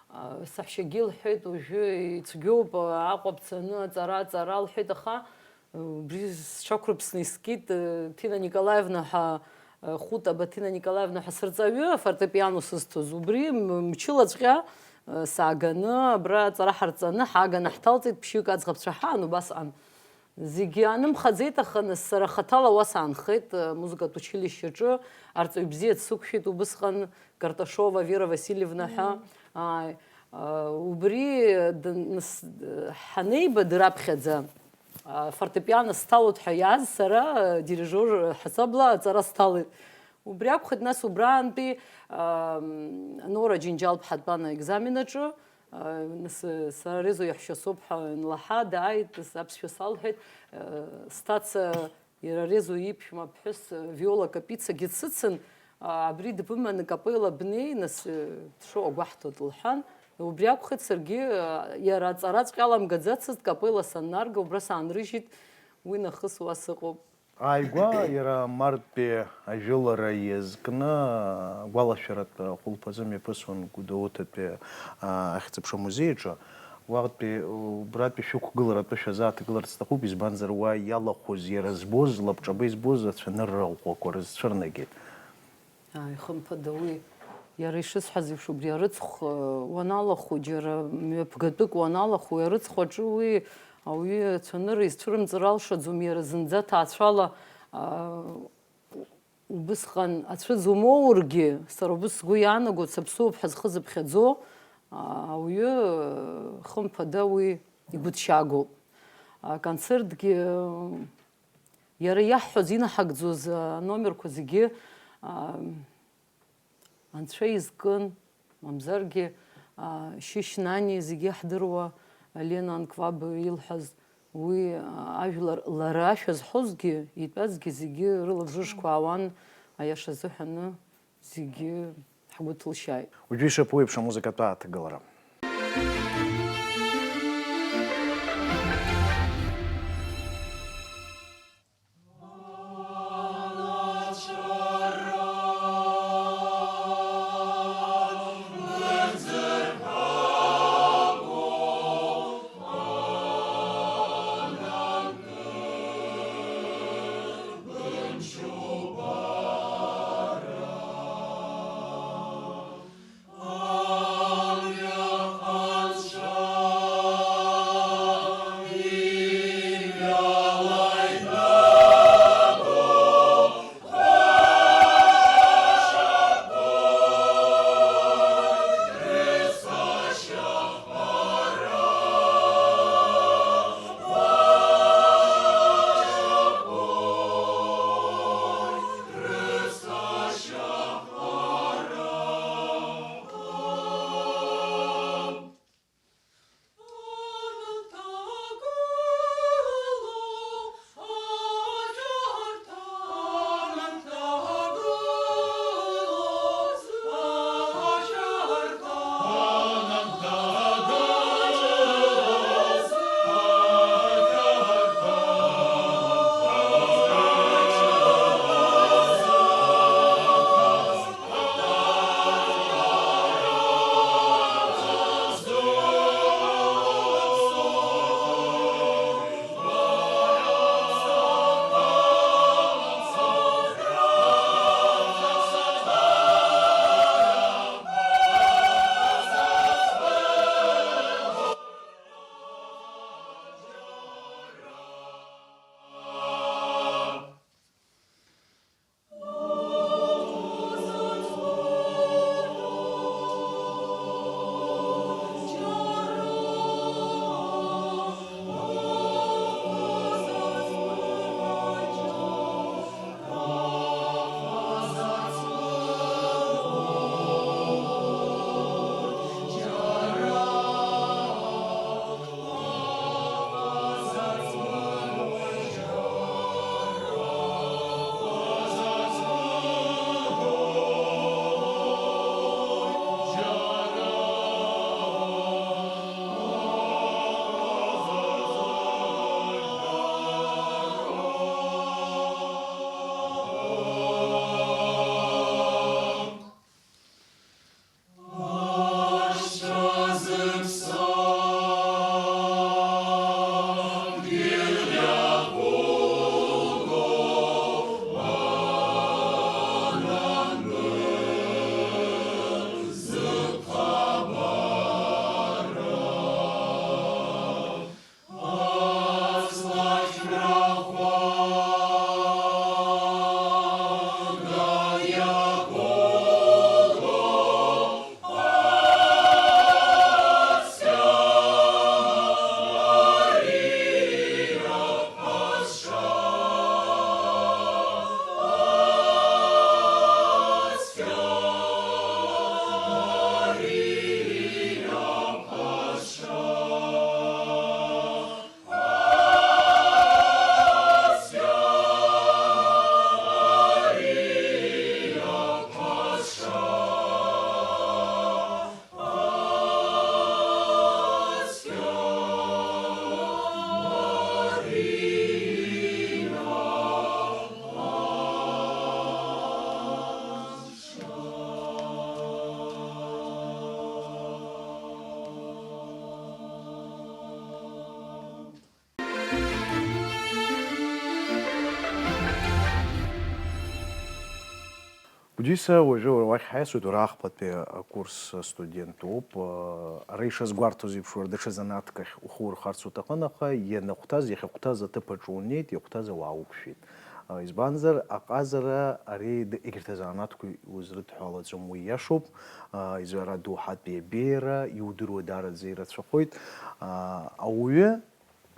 а, саҳәшьагьы илҳәеит, уажәы ицәгьоуп, Аҟәа бцаны аҵара, аҵара лҳәеит, аха Убри сҽақәрыԥсны искит, э, Ҭина Николаевна ҳәа, э, Хәытаба Ҭина Николаевна ҳәа сырҵаҩы, афортепиано сызҭоз. Убри м-, мчылаҵәҟьа, э, сааганы, абра аҵара ҳарҵаны, ҳааганы ҳҭалҵеит, ԥшьҩык аӡӷабцәа ҳаан, убасҟан. Зегьы аанымхаӡеит, аха нас сара хаҭала уа саанхеит, э, музыкатә училишьчаҿы, арҵаҩ бзиа дсықәшәеит убысҟан, Карташова Вера Васильевна ҳәа. Ааи, э, убри, э, д-, нас, э, ҳанеибадыр аԥхьаӡа, А, фортепиано сҭалоит ҳәа иааз сара, а, дирижер ҳасабла аҵара сҭалеит. Убри акәхеит, нас убраантәи, а, м, Нора Џьынџьал-ԥҳа дтәан аекзамен аҿы, а, нас, э, сара Резо иаҳәшьа соуп ҳәа анлаҳа, дааит, с-, аԥсшәа салҳәеит, э, сҭаца иара Резо иԥшәма ԥҳәыс, э, Виола Капицагьы дсыцын, а, абри дбыманы капелла бнеи, нас, э, дшоу агәаҳҭоит, лҳәан. Убри акәхеит саргьы, а, иара аҵараҵәҟьа аламгаӡацызт, капелла саннарга, убра саанрыжьит, уи нахыс уа сыҟоуп. Ааигәа иара мартәи ажәылара иазкны, гәалашәаратә хәылԥазы мҩаԥысуан Гәдоуҭатәи, а, ахьӡ-аԥша амузеи аҿы. Уаҟатәи, убратәи шәықәгыларатәы шәазааҭгыларц сҭахуп, избанзар, уа иалахәыз, иара збоз, лабҿаба избоз ацәанырра ӷәӷәақәа рызцәырнагеит. Ааи, хымԥада, уи иара ишысҳәаз еиԥш, убри арыцхә, э, уаналахәу, џьара мҩаԥгатәык уаналахәу, уи арыцхә аҿы уи ауаҩы ацәанырра изцәырымҵыр алшаӡом, иара зынӡа ҭаацәала, а, убысҟан ацәыӡ умоургьы, сара убыс сгәы иаанагоит, саԥсуоуп ҳәа зхы зыԥхьаӡо, а, ауаҩы, э, хымԥада, уи игәыҭшьаагоуп. Аконцертгьы, э, Иара иаҳҳәоз, инаҳагӡоз аномерқәа зегьы, а, анцәа изкын, мамзаргьы, а, Шьышь Нани зегьы иаҳдыруа, Лена Анқәаб илҳәаз, уи, а, ажәлар лара ашәа зҳәозгьы, итәазгьы зегьы рылабжышқәа аауан, аиаша азыҳәаны. Зегьы ҳгәы ҭылшьааит. Уажәы ишаԥу еиԥш амузыкатә ааҭгылара. Џьиса, уажәы уара уахь ҳаиасуеит, уара ахԥатәи акурс астудент уоуп. Ара ишазгәарҭоз еиԥш, уара даҽа занааҭк ахь ухы урхарц уҭахын, аха ианахәҭаз, иахьахәҭаз аҭыԥ аҿы унеит, иахәҭаз ауаа уқәшәеит. Избанзар, аҟазара ари д-, егьырҭ азанааҭқәа узрыдҳәалаӡом, уи иашоуп. Изара доуҳатәи абеиара иудыруа даараӡа ирацәахоит. Ауаҩы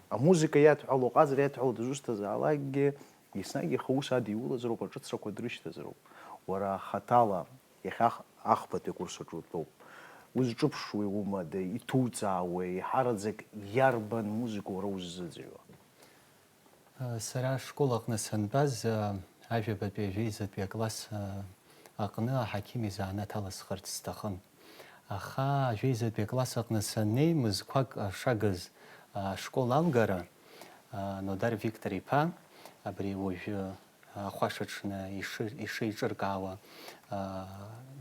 амузыка иадҳәало, аҟазара иадҳәало дызусҭазаалакгьы, еснагь ихы аус адиулазароуп, аҿыцрақәа дрышьҭазароуп. Уара хаҭала иахьа ахԥатәи акурс аҿы утәоуп. Узҿыԥшуеи, умадеи, иҭуҵаауеи, еиҳараӡак иарбан музыка уара уззыӡырҩуа? Сара ашкол аҟны сантәаз, ажәабатәи, ажәеизатәи акласс аҟны аҳақьым изанааҭ аласхарц сҭахын. Аха ажәеизатәи акласс аҟны саннеи, мызқәак шагыз ашкол алгара, Нодар Виктор-иԥа, абри уажәы ахәашаҽны иши-, ишеиҿыркаауа,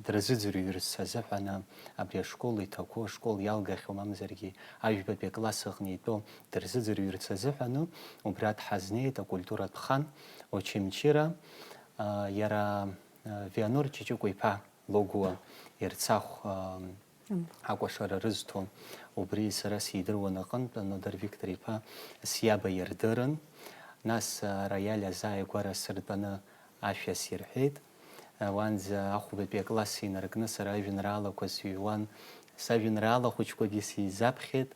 дырзыӡырҩырц азыҳәаны, абри ашкол иҭақәоу, ашкол иалгахьоу, мамзаргьы ажәбатәи акласс аҟны итәоу дырзыӡырҩырц азыҳәаны, убра дҳазнеит акультуратә хан Очамчыра, иара Вианор Чичыгә-иԥа Логуа Ерцахә, акәашара рызҭо, убри сара сидыруан аҟынтә, Нодар Виктор-иԥа сиаба ирдырын, нас ароиаль азааигәара сыртәаны ашәа сирҳәеит. Уанӡа ахәбатәи акласс инаркны сара ажәеинраалақәа сыҩуан, сажәеинраала хәыҷқәагьы сизаԥхьеит,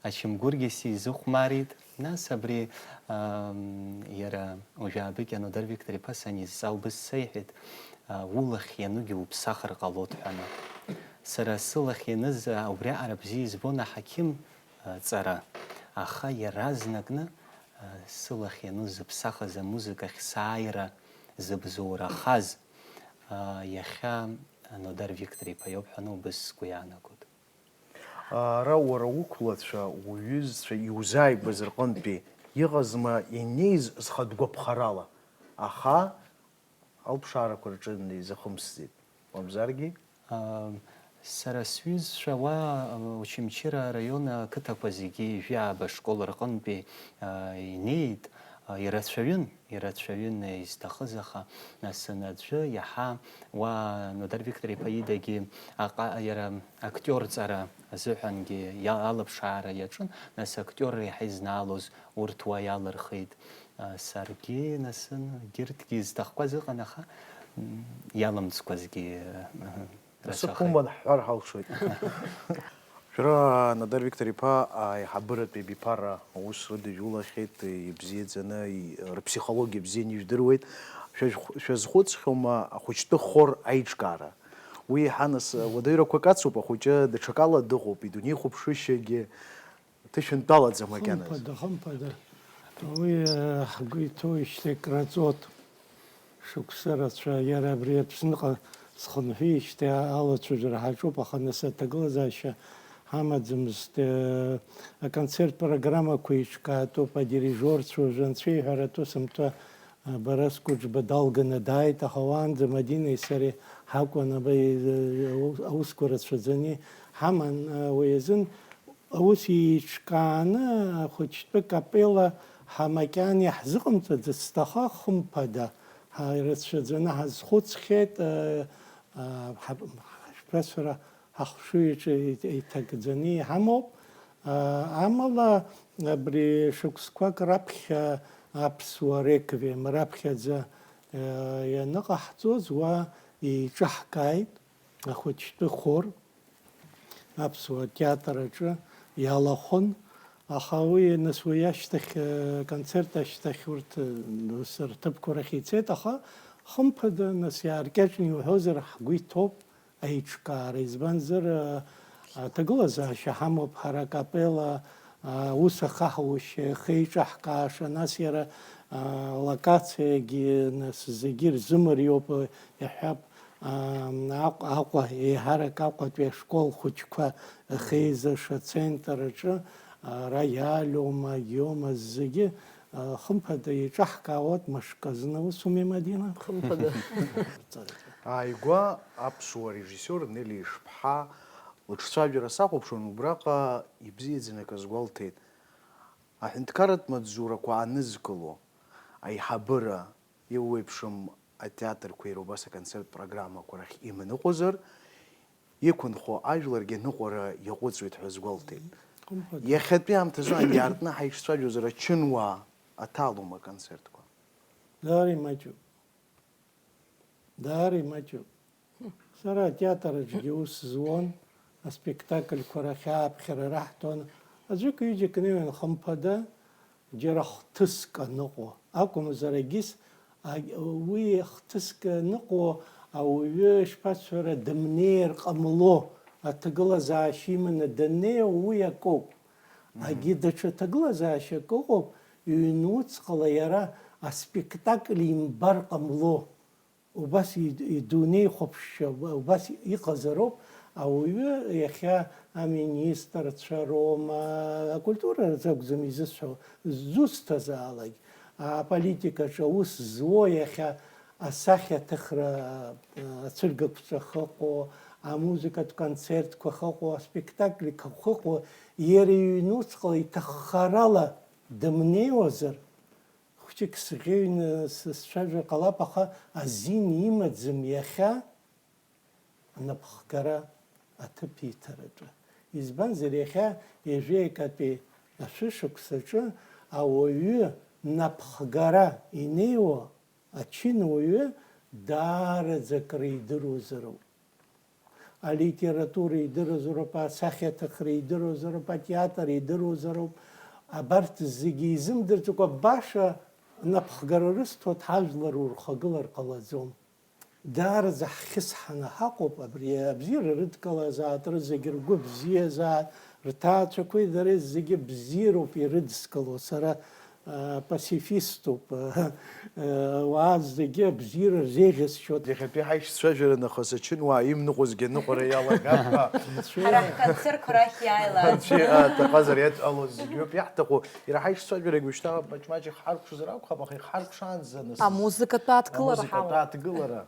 ачамгәыргьы сизыхәмарит. Нас абри, ам, иара уажәаабыкьа Нодар Виктор-иԥа санизҵаа убыс сеиҳәеит, а, улахь ианугьы уԥсахыр ҟалоит ҳәаны. Сара сылахь ианыз, а, убриаҟара бзиа избон аҳақьым, а, ҵара, аха иаразнакны, а, сылахь ианыз зыԥсахыз амузыкахь сааира зыбзоурахаз, а, иахьа Нодар Виктор-иԥа иоуп ҳәаны убыс сгәы иаанагоит. Ара уара уқәлацәа, уҩызцәа иузааигәаз рҟынтәи иҟазма инеиз зхатә гәаԥхарала, аха алԥшаарақәа рҿы изахымсӡеит, мамзаргьы? Сара сҩызцәа уа, Очамчыра араион ақыҭақәа зегьы ҩажәи ааба школ рҟынтәи инеит, ирацәаҩын. Ирацәаҩын изҭахыз, аха, нас, аӡәы иаҳа уа Нодар Виктор-иԥа идагьы аҟа-, иара актиорҵара азыҳәангьы иа-, алыԥшаара иаҿын, нас актиорра иаҳа изнаалоз урҭ уа иалырхит. А, саргьы, нас, егьырҭгьы изҭахқәаз ыҟан, аха, м, иалымҵқәазгьы, ы, Насыԥ рацәахеит. Уман ҳҳәар ҳалшоит. Шәара Нодар Виктор-иԥа аиҳабыратәи абиԥара аус рыдыжәулахьеит, ибзиаӡаны, и-, рыԥсихологиа бзианы ижәдыруеит. Шәа-, шәазхәыцхьоума ахәыҷтәы хор аиҿкаара? Уи еиҳа нас, уадаҩрақәак ацуп, ахәыҷы даҽакала дыҟоуп, идунеихәаԥшышьагьы ҭышәынтәалаӡам макьаназы. Хымԥада, хымԥада. Уи, э, ҳгәы иҭоуижьҭеи краҵот. Шықәса рацәа, иара абри Аԥсныҟа схынҳәижьҭеи алацәажәара ҳаҿуп, аха нас аҭагылазаашьа ҳамаӡамызт. Э, аконцерттә программақәа еиҿкаатәуп, адирижерцәа уажәы анцәа иҳәаратәы сымҭәа Барас Кәыџба далганы дааит, аха уаанӡа Мадинеи сареи ҳакәын, аба, аусқәа рацәаӡаны ҳаман, уи азын аус еиҿкааны ахәыҷтәы капелла ҳа макьана иаҳзыҟамҵаӡац, аха хымԥада, ҳа ирацәаӡаны ҳазхәыцхьеит, ҳа-, ҳашәԥасуара ҳахшыҩ аҿы иҭагӡаны иҳамоуп. Амала абри шықәсқәак раԥхьа аԥсуа реквием раԥхьаӡа ианыҟаҳҵоз уа еиҿаҳкааит ахәыҷтәы хор аԥсуа театр аҿы иалахәын. Аха уи, нас, уи ашьҭахь, аконцерт ашьҭахь урҭ, нас, рҭыԥқәа рахь ицеит, аха хымԥада, нас, иааркьаҿны иуҳәозар, ҳгәы иҭоуп аиҿкаара, избанзар, а, аҭагылазаашьа ҳамоуп ҳара акапелла, а, аус ахаҳаушьа, ахеиҿаҳкааша, нас иара, а, алокациагьы, нас, зегьы ирзымариоуп, а, иаҳҳәап, а, Аҟ-, Аҟәа, еиҳарак Аҟәатәи ашкол хәыҷқәа ахеизаша ацентр аҿы, а, роиалоума, агиома, зегьы, а, хымԥада еиҿаҳкаауеит мышкы азын, ус ауми, Мадина? Хымԥада. Ааигәа аԥсуа режиссиор Нели Ишԥҳа лыҿцәажәара сахәаԥшуан, убраҟа ибзиаӡаны акы азгәалҭеит. Аҳәынҭқарратә маҵзурақәа анызкыло, аиҳабыра, еиуеиԥшым атеатрқәеи иара убас аконцерттә программақәа рахь иман ыҟоуазар, иқәынхо ажәларгьы аныҟәара иаҟәыҵуеит ҳәа азгәалҭеит. Хымԥада. Иахьатәи аамҭазы ан иаартны ҳаишцәажәозар, ачынуаа аҭалом аконцертқәа. Даара имаҷуп. Даара имаҷуп. Сара атеатр аҿгьы ус зуан, аспектакльқәа рахь ааԥхьара раҳҭон. Аӡәык-ҩыџьак неиуан, хымԥада, џьара хҭыск аныҟоу акәымзар, егьыс, а, уи хҭыск аныҟоу ауаҩы, ишԥасҳәара, дымнеир ҟамло, аҭагылазаашьа иманы даннеи, уи акоуп. Мгм. Агьи даҽа ҭагылазаашьак ыҟоуп, ҩнуҵҟала иара аспектакль имбар ҟамло. Убас и-, идунеихәаԥшшьа, убас иҟазароуп ауаҩы иахьа аминистрцәа роума, акультура рзы акәӡам изысҳәо, зусҭазаалак, аполитикаҿы аус зуо иахьа асахьаҭыхра, ацәыргақәҵа ахьыҟоу, амузыкатә концертқәа ахьыҟоу, аспектакльқәа ахьыҟоу, иара иҩнуҵҟала иҭаххарала дымнеиуазар, хәҷык сӷьеҩны с-, сцәажәар ҟалап, аха азин имаӡам иахьа анапхгара аҭыԥ иҭараҿы. Избанзар, иахьа ҩажәеи акатәи ашәышықәсаҿы ауаҩы напхгара инеиуа ачынуаҩы даараӡа акры идыруазароуп. Алитература идыруазароуп, асахьаҭыхра идыруазароуп, атеатр идыруазароуп. Абарҭ зегьы изымдырӡакәа, баша напхгара рысҭоит, ҳажәлар урхагылар ҟалаӡом. Даараӡа ҳхьысҳаны ҳаҟоуп, абри абзиара рыдкылазаат, рызегь ргәы бзиазаат, рҭаацәақәеи дареи зегьы бзиароуп ирыдскыло, сара а, пацифиступ, а, а, ауаа зегьы абзиара рзеиӷьасшьоит. Иахьатәи ҳаишьцәажәара нахыс ачынуаа имныҟәозгьы аныҟәара иалагап ҳәа. Ҳара ҳконцертқәа рахь иааилааит. Анцәа иаҭахазар иадҳәалоз зегьы ауп иаҳҭаху. Иара ҳаишьцәажәарагь уажәшьҭа маҷ-маҷ ихҳаркәшозар акәхап, аха ихҳаркәшаанӡа аныс-, Амузыкатә адкылара амузыкатә ҳауп. Адкылара.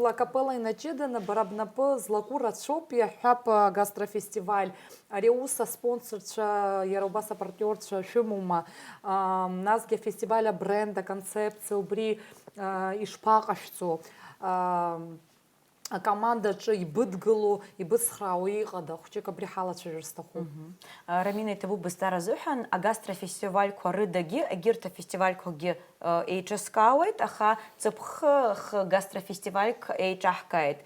Акапелла инаҷыданы бара бнапы злаку рацәоуп, иаҳҳәап, агастрофестиваль. Ари аус аспонсорцәа, иара убас апартиорцәа шәымоума? Ам, насгьы афестиваль абренд, аконцепциа убри, а, ишԥаҟашәҵо? Ам, акомандаҿы ибыдгыло, ибыцхраауа иҟада? Хәҷык абри ҳалацәажәар сҭахуп. Мгм. А, Рамина, иҭабуп бызҵаара азыҳәан, агастрофестивальқәа рыдагьы, егьырҭ афестивальқәагьы еиҿыскаауеит, аха ҵыԥх хы гастрофестивальк еиҿаҳкааит.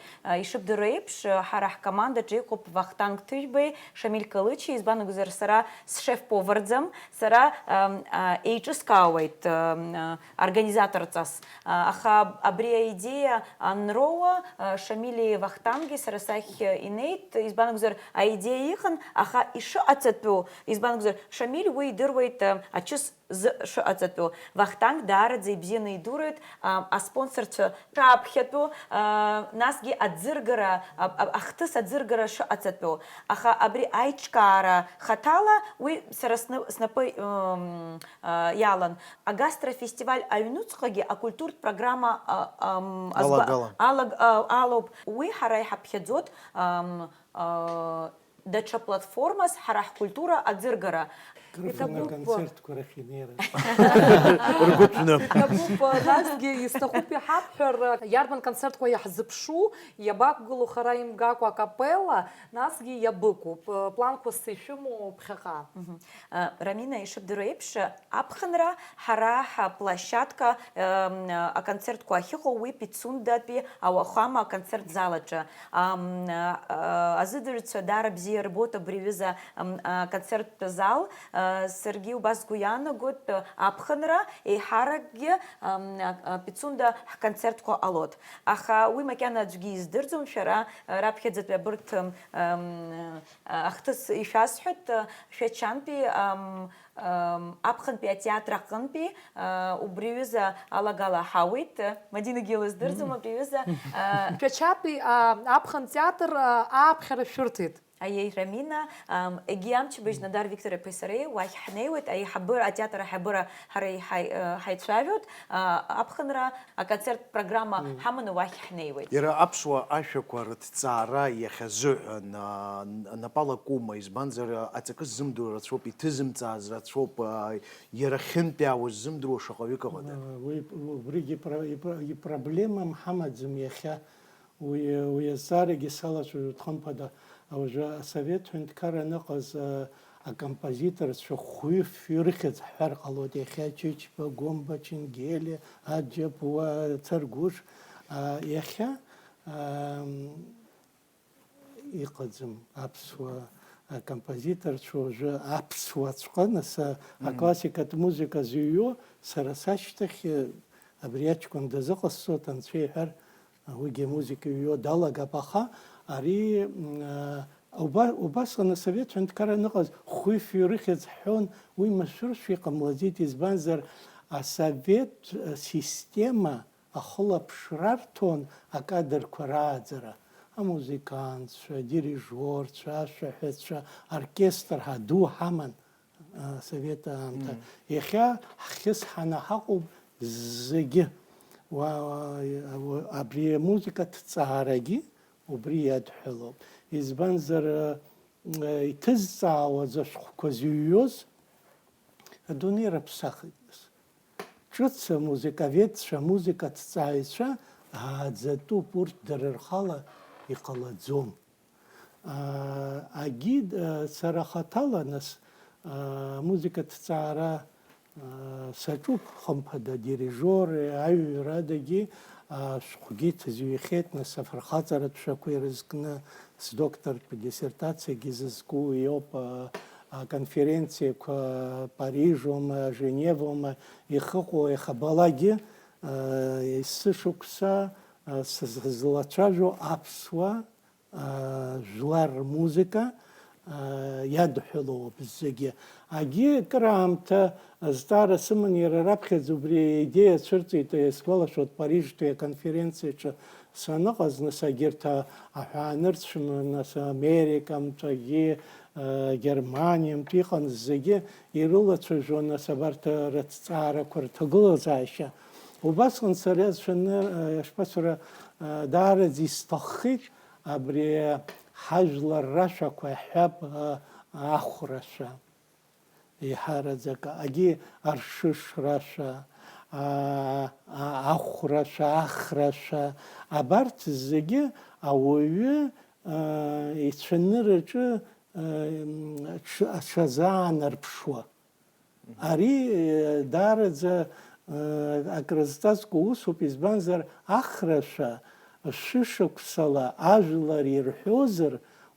Ишыбдыруа еиԥш, ҳара ҳкомандаҿы иҟоуп Вахтанг Ҭыжәбеи Шамиль Калычи, избан акәзар, сара сшеф-поварӡам, сара, ам, а, еиҿыскаауеит, ам, а, организаторҵас. А, аха абри аидеиа анроуа, а, Шамили Вахтанги сара сахь инеит, избан акәзар, аидеиа иҟан, аха ишыҟаҵатәу, избан акәзар, Шамиль уи идыруеит, а, ачыс зы шыҟаҵатәу. Вахтанг даараӡа ибзианы идуроит, а, аспонсорцәа шааԥхьатәу, а, насгьы аӡыргара, а, а, ахҭыс аӡыргара шыҟаҵатәу. Аха абри аиҿкаара хаҭала уи сара сны-, снапы, м, а, иалан. Агастрофестиваль аҩнуҵҟагьы акультуртә программа, а, ам, азгәа-, Алагала. Алаг-, а, алоуп. Уи ҳара иҳаԥхьаӡоит, ам, а, даҽа платформас ҳара ҳкультура аӡыргара. Крыфаны Иҭабуп. Аконцертқәа рахь инеира. Ргәы ҭәны. Иҭабуп, насгьы исҭахуп иҳабҳәар, иарбан концертқәа иаҳзыԥшу, иабақәгылоу хара имгакәа акапелла, насгьы иабыкәу, п-, планқәас ишәымоу ԥхьаҟа? Мгм. Э, Рамина, ишыбдыруа еиԥш, аԥхынра ҳара ҳаплощадка, э, м, аконцертқәа ахьыҟоу уи Пицундатәи ауахәама аконцерт зал аҿы. Ам, а, а, азыӡырҩцәа даара бзиа рбоит абри аҩыза, ам, а, концерттә зал. А, саргьы убас сгәы иаанагоит, а, аԥхынра еиҳаракгьы, ам, а, а, Пицунда ҳконцертқәа ҟалоит. Аха уи макьана аӡәгьы издырӡом, шәара, а, раԥхьаӡатәи абырҭ, ам, ам, а, ахҭыс ишәасҳәоит, а, Шәачантәи, ам, Ам, аԥхынтәи атеатр аҟынтәи, а, убри аҩыза алагала ҳауеит. Мадинагьы илыздырӡом абри аҩыза, а, Шәачатәи, а, аԥхын театр, а, ааԥхьара шәырҭеит. Аиеи, Рамина, ам, егьи амчыбжь Надар Виктор-иԥеи сареи уахь ҳнеиуеит, аиҳабыра, атеатр аиҳабыра ҳара иҳаи-, э, ҳаицәажәоит, а, аԥхынра аконцерттә программа Мм. ҳаманы уахь ҳнеиуеит. Иара аԥсуа ашәақәа рыҭҵаара иахьазыҳәан, а, н-, напала кума, избанзар, а, аҵакы ззымдыруа рацәоуп, иҭызымҵааз рацәоуп, а, иара хьынтәаауа ззымдыруа шаҟаҩык ыҟада? А, уи, убригьы ипро-, ипро-, ипроблемам ҳамаӡам иахьа. Уи, уи азҵаарагьы салацәажәоит, хымԥада, уажәы асовет ҳәынҭқарра аныҟаз, а, акомпозиторцәа хәҩы-фҩы рыхьӡ ҳҳәар ҟалоит, иахьа Чычба, Гәымба, Ченгелиа, Аџьаԥуа, Царгәыш, а, иахьа, ам, иҟаӡам аԥсуа акомпозиторцәа уажәы аԥсуаҵәҟьа, нас, а, Мм. аклассикатә музыка зыҩуа, сара сашьҭахь, а, абри аҷкәын дазыҟасҵоит, анцәа иҳәар, уигьы амузыка иҩуа далагап, аха ари, м, а, уба-, убасҟан асовет ҳәынҭқарра аныҟаз хәҩы-фҩы рыхьӡ ҳҳәон, уи машәыршәа иҟамлаӡеит, избанзар, асовет, а, система ахылаԥшра арҭон акадрқәа рааӡара, амузыкантцәа, адирижиорцәа, ашәаҳәацәа, оркестр ҳа ду ҳаман, а, асовет аамҭа. Мм. Иахьа ҳхьысҳаны ҳаҟоуп зегьы. Уа-, уа-, абри амузыкатә ҭҵаарагьы убри иадҳәалоуп. Избанзар, а, иҭызҵаауаз ашәҟәқәа зыҩуаз адунеи раԥсахит нас. Ҿыц амузыковедцәа, амузыкаҭҵааҩцәа ааӡатәуп, урҭ дара рхала иҟалаӡом. Аа, агид, аа, сара хаҭала, нас, аа, амузыкаҭҵаара, аа, саҿуп, хымԥада, адирижиори аҩрадагьы, аа, шәҟәгьы ҭызҩахьеит, нас, афырхаҵаратә шәақәа ирызкны сдоктортә диссертациагьы зызку иоуп, аа, аконференциақәа Парижоума, Женевоума ихыҟоу иахьабалакгьы, аа, есышықәса, аа, сызлацәажәо аԥсуа, аа, жәлар рмузыка, аа, иадҳәалоуп зегьы. Агьи акыраамҭа азҵаара сыман, иара раԥхьаӡа убри аидеиа цәырҵит, исгәалашәоит, Парижтәи аконференциаҿы саныҟаз, нас, агьырҭ, а, аҳәаанырцәма, нас, Американтәигьы, а, Германиантә иҟан зегьы ирылацәажәон, нас, абарҭ рыҭҵаарақәа рҭагылазаашьа. Убасҟан сара сшәаны, а, ишԥасҳәара, даараӡа исҭаххеит абри ҳажәлар рашәақәа ҳҳәап, ахәрашәа. Еиҳараӡак агьи аршышрашәа, ахәрашәа, ахрашәа, абарҭ зегьы ауаҩы ицәанырраҿы аҽазаанарԥшуа. Ари даараӡа акрызҵазкуа усуп, избанзар ахрашәа шәышықәсала ажәлар ирҳәозар,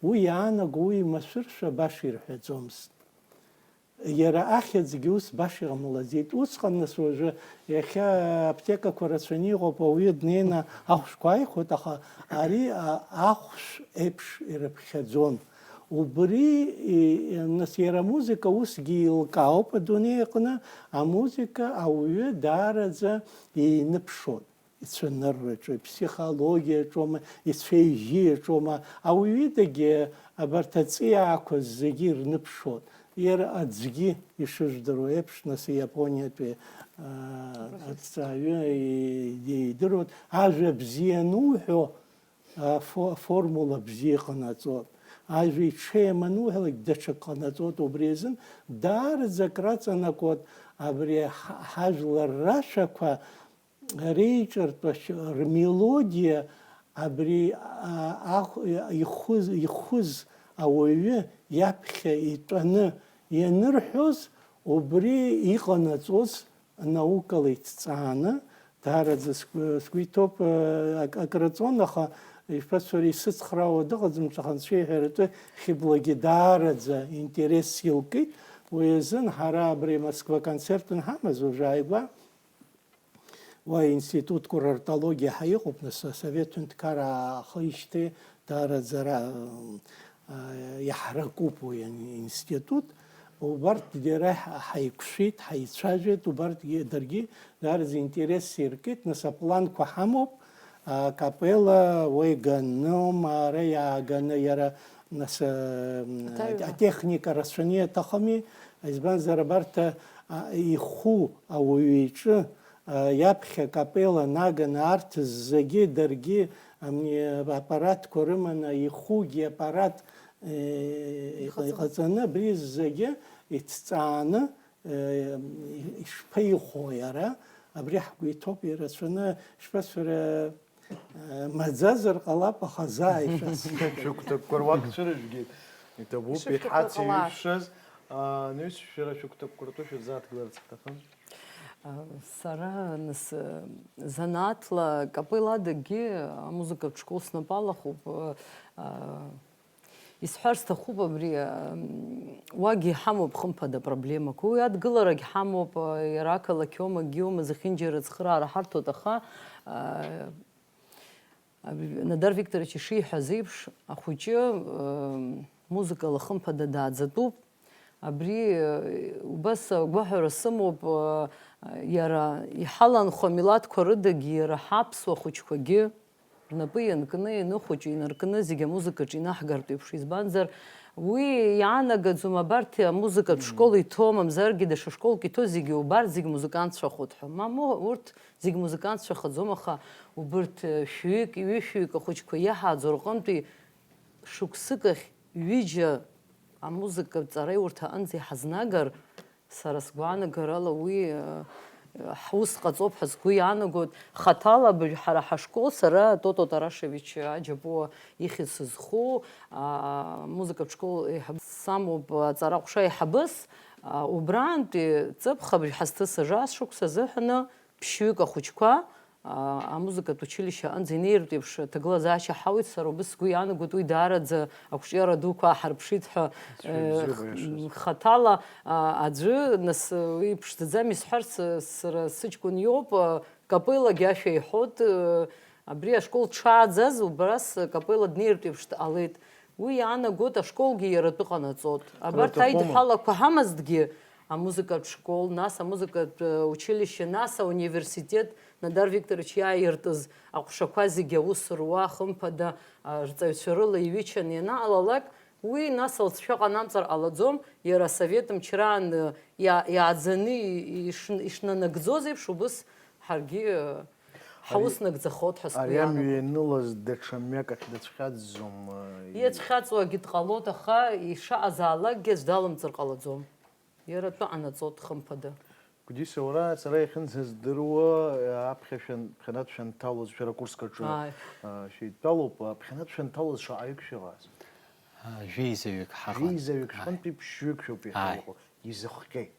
уи иаанаго уи машәыршәа баша ирҳәаӡомызт. Иара ахьӡгьы ус баша иҟамлаӡеит. Усҟан нас уажәы иахьа аԥҭекақәа рацәаны иҟоуп, ауаҩы днеины ахәшәқәа ааихәоит, аха ари ахәшә еиԥш ирыԥхьаӡон. Убри, нас иара амузыка усгьы еилкаауп адунеи аҟны, амузыка ауаҩы даараӡа еиныԥшуан. Ицәанырраҿы, иԥсихологиаҿома, ицәеижьиаҿома, ауаҩы идагьы абарҭ аҵиаақәа зегьы ирныԥшуан. Иара аӡәгьы ишыжәдыруа еиԥш, нас Иапониатәи аҭҵааҩы идыруан, ажәа бзиа ануҳәо, аформула бзиа иҟанаҵоит. Ажәа иҽеим ануҳәалак, даҽак ҟанаҵоит. Убри азын даараӡа акраҵанакуеит абри ҳажәлар рашәақәа реиҿартәашьа, рмелодиа абри ихәыз, ихәыз ауаҩы иаԥхьа итәаны ианырҳәоз, убри иҟанаҵоз наукала иҭҵааны, даараӡа сгәы иҭоуп, акраҵон, аха ишԥасҳәари, исыцхраауа дыҟаӡам, ҵәаха анцәа иҳәаратәы хьыблагьы даараӡа интерес силкит. Уи азын ҳара абри Москва концерт анҳамаз, уажәы ааигәа, уа институтқәа рартологиа ҳәа иҟоуп, нас, асовет ҳәынҭқарра аахижьҭеи даараӡа ра-, а, иаҳракуп уи ан-, институт. Убарҭ џьара ҳ-, ҳаиқәшәеит, ҳаицәажәеит, убарҭгьы, даргьы даараӡа интерес иркит, нас, апланқәа ҳамоуп, акапелла уа иганоума, ара иааганы иара, нас, а, аҭаҩра, атехника рацәаны иаҭахыми, избанзар, абарҭ, а, иху ауаҩы иҿы, а, иаԥхьа акапелла наганы арҭ зегьы даргьы, ам, аппаратқәа рыманы, ихугьы аппарат, э, иҟаҵаны. Иҟаҵаны, абри зегьы иҭҵааны, э, ишԥаихәо иара, абри ҳгәы иҭоуп ирацәаны, ишԥасҳәара, э, маӡазар ҟалап, аха заа ишәасҳәап. Шәыгәҭакқәа руак цәырыжәгеит. Иҭабуп, ишышәҭаху иҳацеиҩышаз, ҟалар. А, анаҩс шәара шәыгәҭакқәа ртәы шәырзааҭгыларц ҳҭахын. Сара, нас, занааҭла капелладагьы амузыкатә школ снапы алахуп. Исҳәар сҭахуп абри, уагьы иҳамоуп, хымԥада, апроблемақәа. Уи адгыларагь ҳамоуп, иара ақалақь иоума, акгьы иоума, зехьынџьара ацхыраара ҳарҭоит, аха, Надар Викторович ишиҳәаз еиԥш, ахәыҷы, ыы, музыкала хымԥада дааӡатәуп. Абри, ыы, убас агәаҳәара сымоуп, ыы, иара иҳаланхо амилаҭқәа рыдагьы, иара ҳаԥсуа хәыҷқәагьы рнапы ианкны, ианыхәыҷу инаркны, зегьы амузыкаҿы инаҳгартә еиԥш. Избанзар, уи иаанагаӡом, абарҭ амузыкатә школ иҭоу, мамзаргьы даҽа школк иҭоу зегьы убарҭ зегь музыкантцәахоит ҳәа. Мамоу, урҭ зегь музыкантцәахаӡом, аха убырҭ, э, шәҩык, ҩышәҩык ахәыҷқәа иаҳааӡо рҟынтәи шықәсык ахь ҩыџьа амузыкатә ҵареи урҭ аҟынӡа иҳазнагар, сара сгәаанагарала уи, э, ҳус ҟаҵоуп ҳәа сгәы иаанагоит. Хаҭала абыржә ҳара ҳашкол, сара Тото Тарашевич Аџьапуа ихьӡ сызху, а, амузыкатә школ еиҳаб-, самоуп аҵара ҟәша еиҳабыс, а, убраантәи ҵыԥх абыржә ҳазҭысыз ашықәс азыҳәаны, ԥшьҩык ахәыҷқәа, аа, амузыкатә училишьче аҟынӡа инеиртә еиԥш, аҭагылазаашьа ҳауит, сара убыс сгәы иаанагоит, уи даараӡа ақәҿиара дуқәа ааҳарԥшит ҳәа, Аӡәы э, ибзиоуп, х-, аиашазы. Хаҭала, аа, аӡәы, нас, уи ԥшӡаӡам исҳәарц, сара сыҷкәын иоуп, э, капеллагьы ашәа иҳәоит, э, абри ашкол дшааӡаз, убас капелла днеиртә еиԥш дҟалеит. Уи иаанагоит, ашколгьы иара атәы ҟанаҵоит. Абарҭ Рҭахума? Аидҳәалақәа ҳамазҭгьы, амузыкатә школ, нас амузыкатә, э, училишьче, нас ауниверситет, Надар Викторович иааиртыз аҟәшақәа зегьы аус руа, хымԥада, а, рҵаҩцәа рыла иҩычаны ианаалалак, уи нас алҵшәа ҟанамҵар ҟалаӡом, иара асовет мчраан, э, иа-, иааӡаны и-, иш-, ишнанагӡоз еиԥш, убыс ҳаргьы, э, Ҳаус нагӡахоит ҳәа сгәы Ари амҩа иаанагоит. Ианылаз даҽа мҩак ахь дацәхьаҵӡом, э, Иацәхьаҵуагьы дҟалоит, аха ишаҟазаалакгьы аӡә далымҵыр ҟалаӡом. Иара атәы ҟанаҵоит, хымԥада. Гәдиса, уара сара иахьынӡаздыруа, э, аԥхьа шәан-, ԥхьанатә шәанҭалоз шәара акурск аҿы, Ааи. э, шәеидтәалоуп, э, ԥхьанатә шәанҭалоз шаҟаҩык шәыҟаз? А, жәеизаҩык ҳаҟан. Жәеизаҩык Ааи. Шәҟынтәи ԥшьҩык шәоуп иахьа Ааи. Иҟоу. Изыхҟьеи?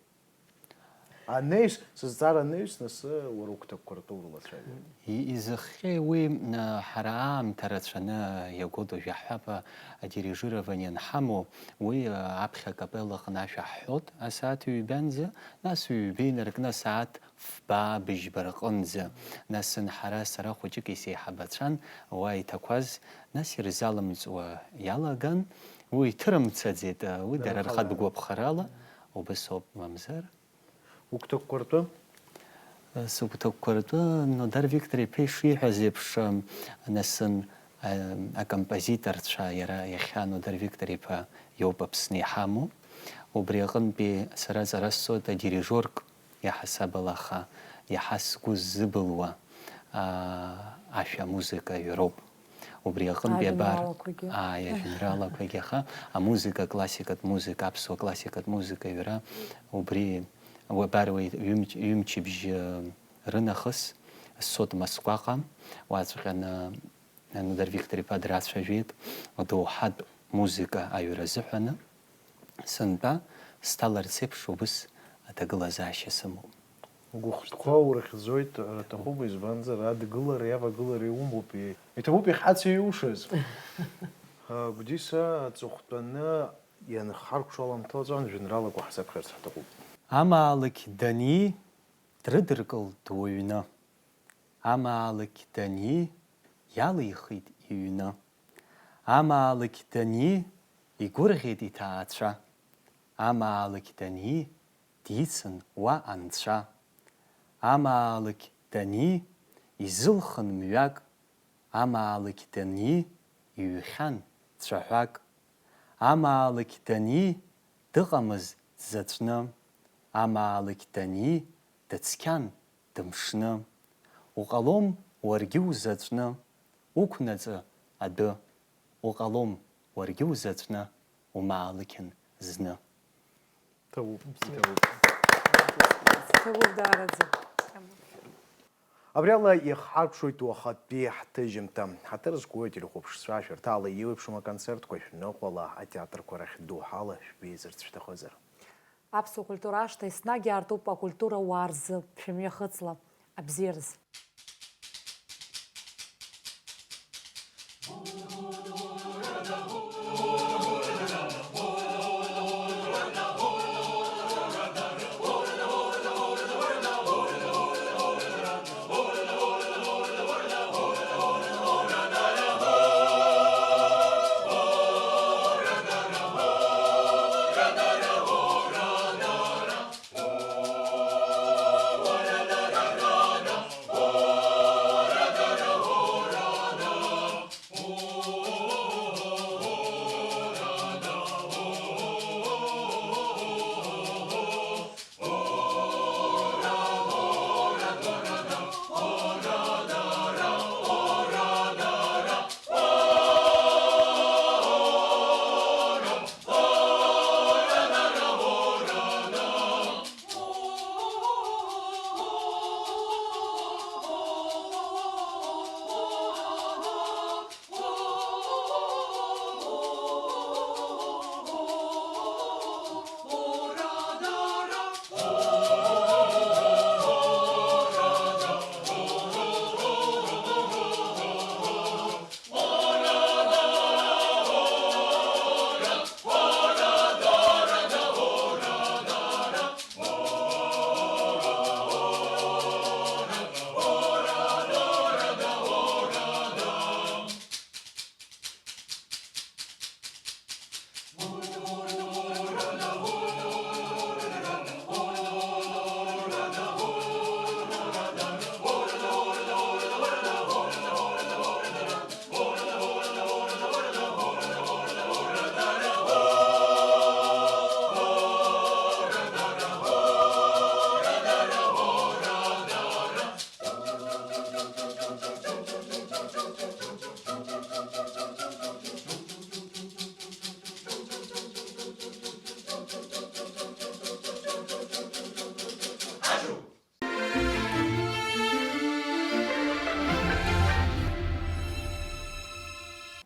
Анаҩс, сызҵаара анаҩс, нас, уара угәҭакқәа ртәы урылацәажәоит. И-, изыхҟьеи уи, а, ҳара аамҭа рацәаны иагоит, уажә иаҳҳәап, а, адирижирование анҳамоу, уи, а, аԥхьа акапелла аҟны ашәа ҳҳәоит, асааҭ ҩбанӡа, нас ҩба инаркны асааҭ фба быжьба рҟынӡа. Нас ҳара, сара хәыҷык исеиҳабацәан, уа иҭақәаз, нас ирзалымҵуа иалаган, уи иҭырымцаӡеит, а, уи дара Дара рхатә рхала. Гәаԥхарала, убыс ауп, мамзар. Угәҭакқәа ртәы? Сыгәҭакқәа ртәы Нодар Виктор-иԥа ишиҳәаз еиԥш, ам, нас, ам, акомпозиторцәа иара иахьа Нодар Виктор-иԥа иоуп Аԥсны иҳамоу. Убри аҟынтәи сара аҵара сҵоит адирижиорк иаҳасабала, аха иаҳа сгәы ззыбылуа, а, ашәа амузыка аҩроуп. Убри аҟынтәи абар, Ажәеинраалақәагьы. Ааи, ажәеинраалақәагьы, аха амузыка, аклассикатә музыка, аԥсуа классикатә музыка аҩра, убри, уа-, абар уи ҩымч-, ҩымчыбжь, э, рынахыс, Сот Москваҟа, уаҵәҟьаны, э, Нодар Виктор-иԥа драцәажәеит, адоуҳатә музыка аҩра азыҳәаны. Сынтәа сҭаларц еиԥш убыс аҭагылазаашьа сымоуп. Угәыхәтәқәа урыхьӡоит, ара аҭахума, избанзар, адгылареи авагылареи умоуп, и-, иҭабуп ихацеиушаз. А, Гәдиса, аҵыхәтәаны ианҳаркәшо аламҭалаҵәҟьа, жәеинраалак уаҳзаԥхьарц ҳҭахуп. Амаалықь дании, дрыдыркылт уҩны. Амаалықь дании, иалихит иҩны. Амаалықь дании, игәырӷьеит иҭаацәа. Амаалықь дании, дицын уа анцәа. Амаалықь дании, изылхын мҩак. Амаалықь дании, иҩхьан цәаҳәак. Амаалықь дании, дыҟамызт дзаҵәны. Амаалықь дании, дыцқьан дымшны. Уҟалом уаргьы узаҵәны, уқәнаҵы адәы. Уҟалом уаргьы узаҵәны, умаалықьын зны. Ҭабуп, иҭабуп. Ҭабуп даараӡа. Абри ала иахҳаркәшоит уахатәи ҳҭыжьымҭа. Ҳаҭыр зқәу ателехәаԥшцәа шәарҭала еиуеиԥшым аконцертқәа шәныҟәала атеатрқәа рахь доуҳала шәбеиазарц шәҭахызар. Аԥсуа культура ашҭа еснагь аартуп акультура уаа рзы, шәымҩахыҵла, абзиараз!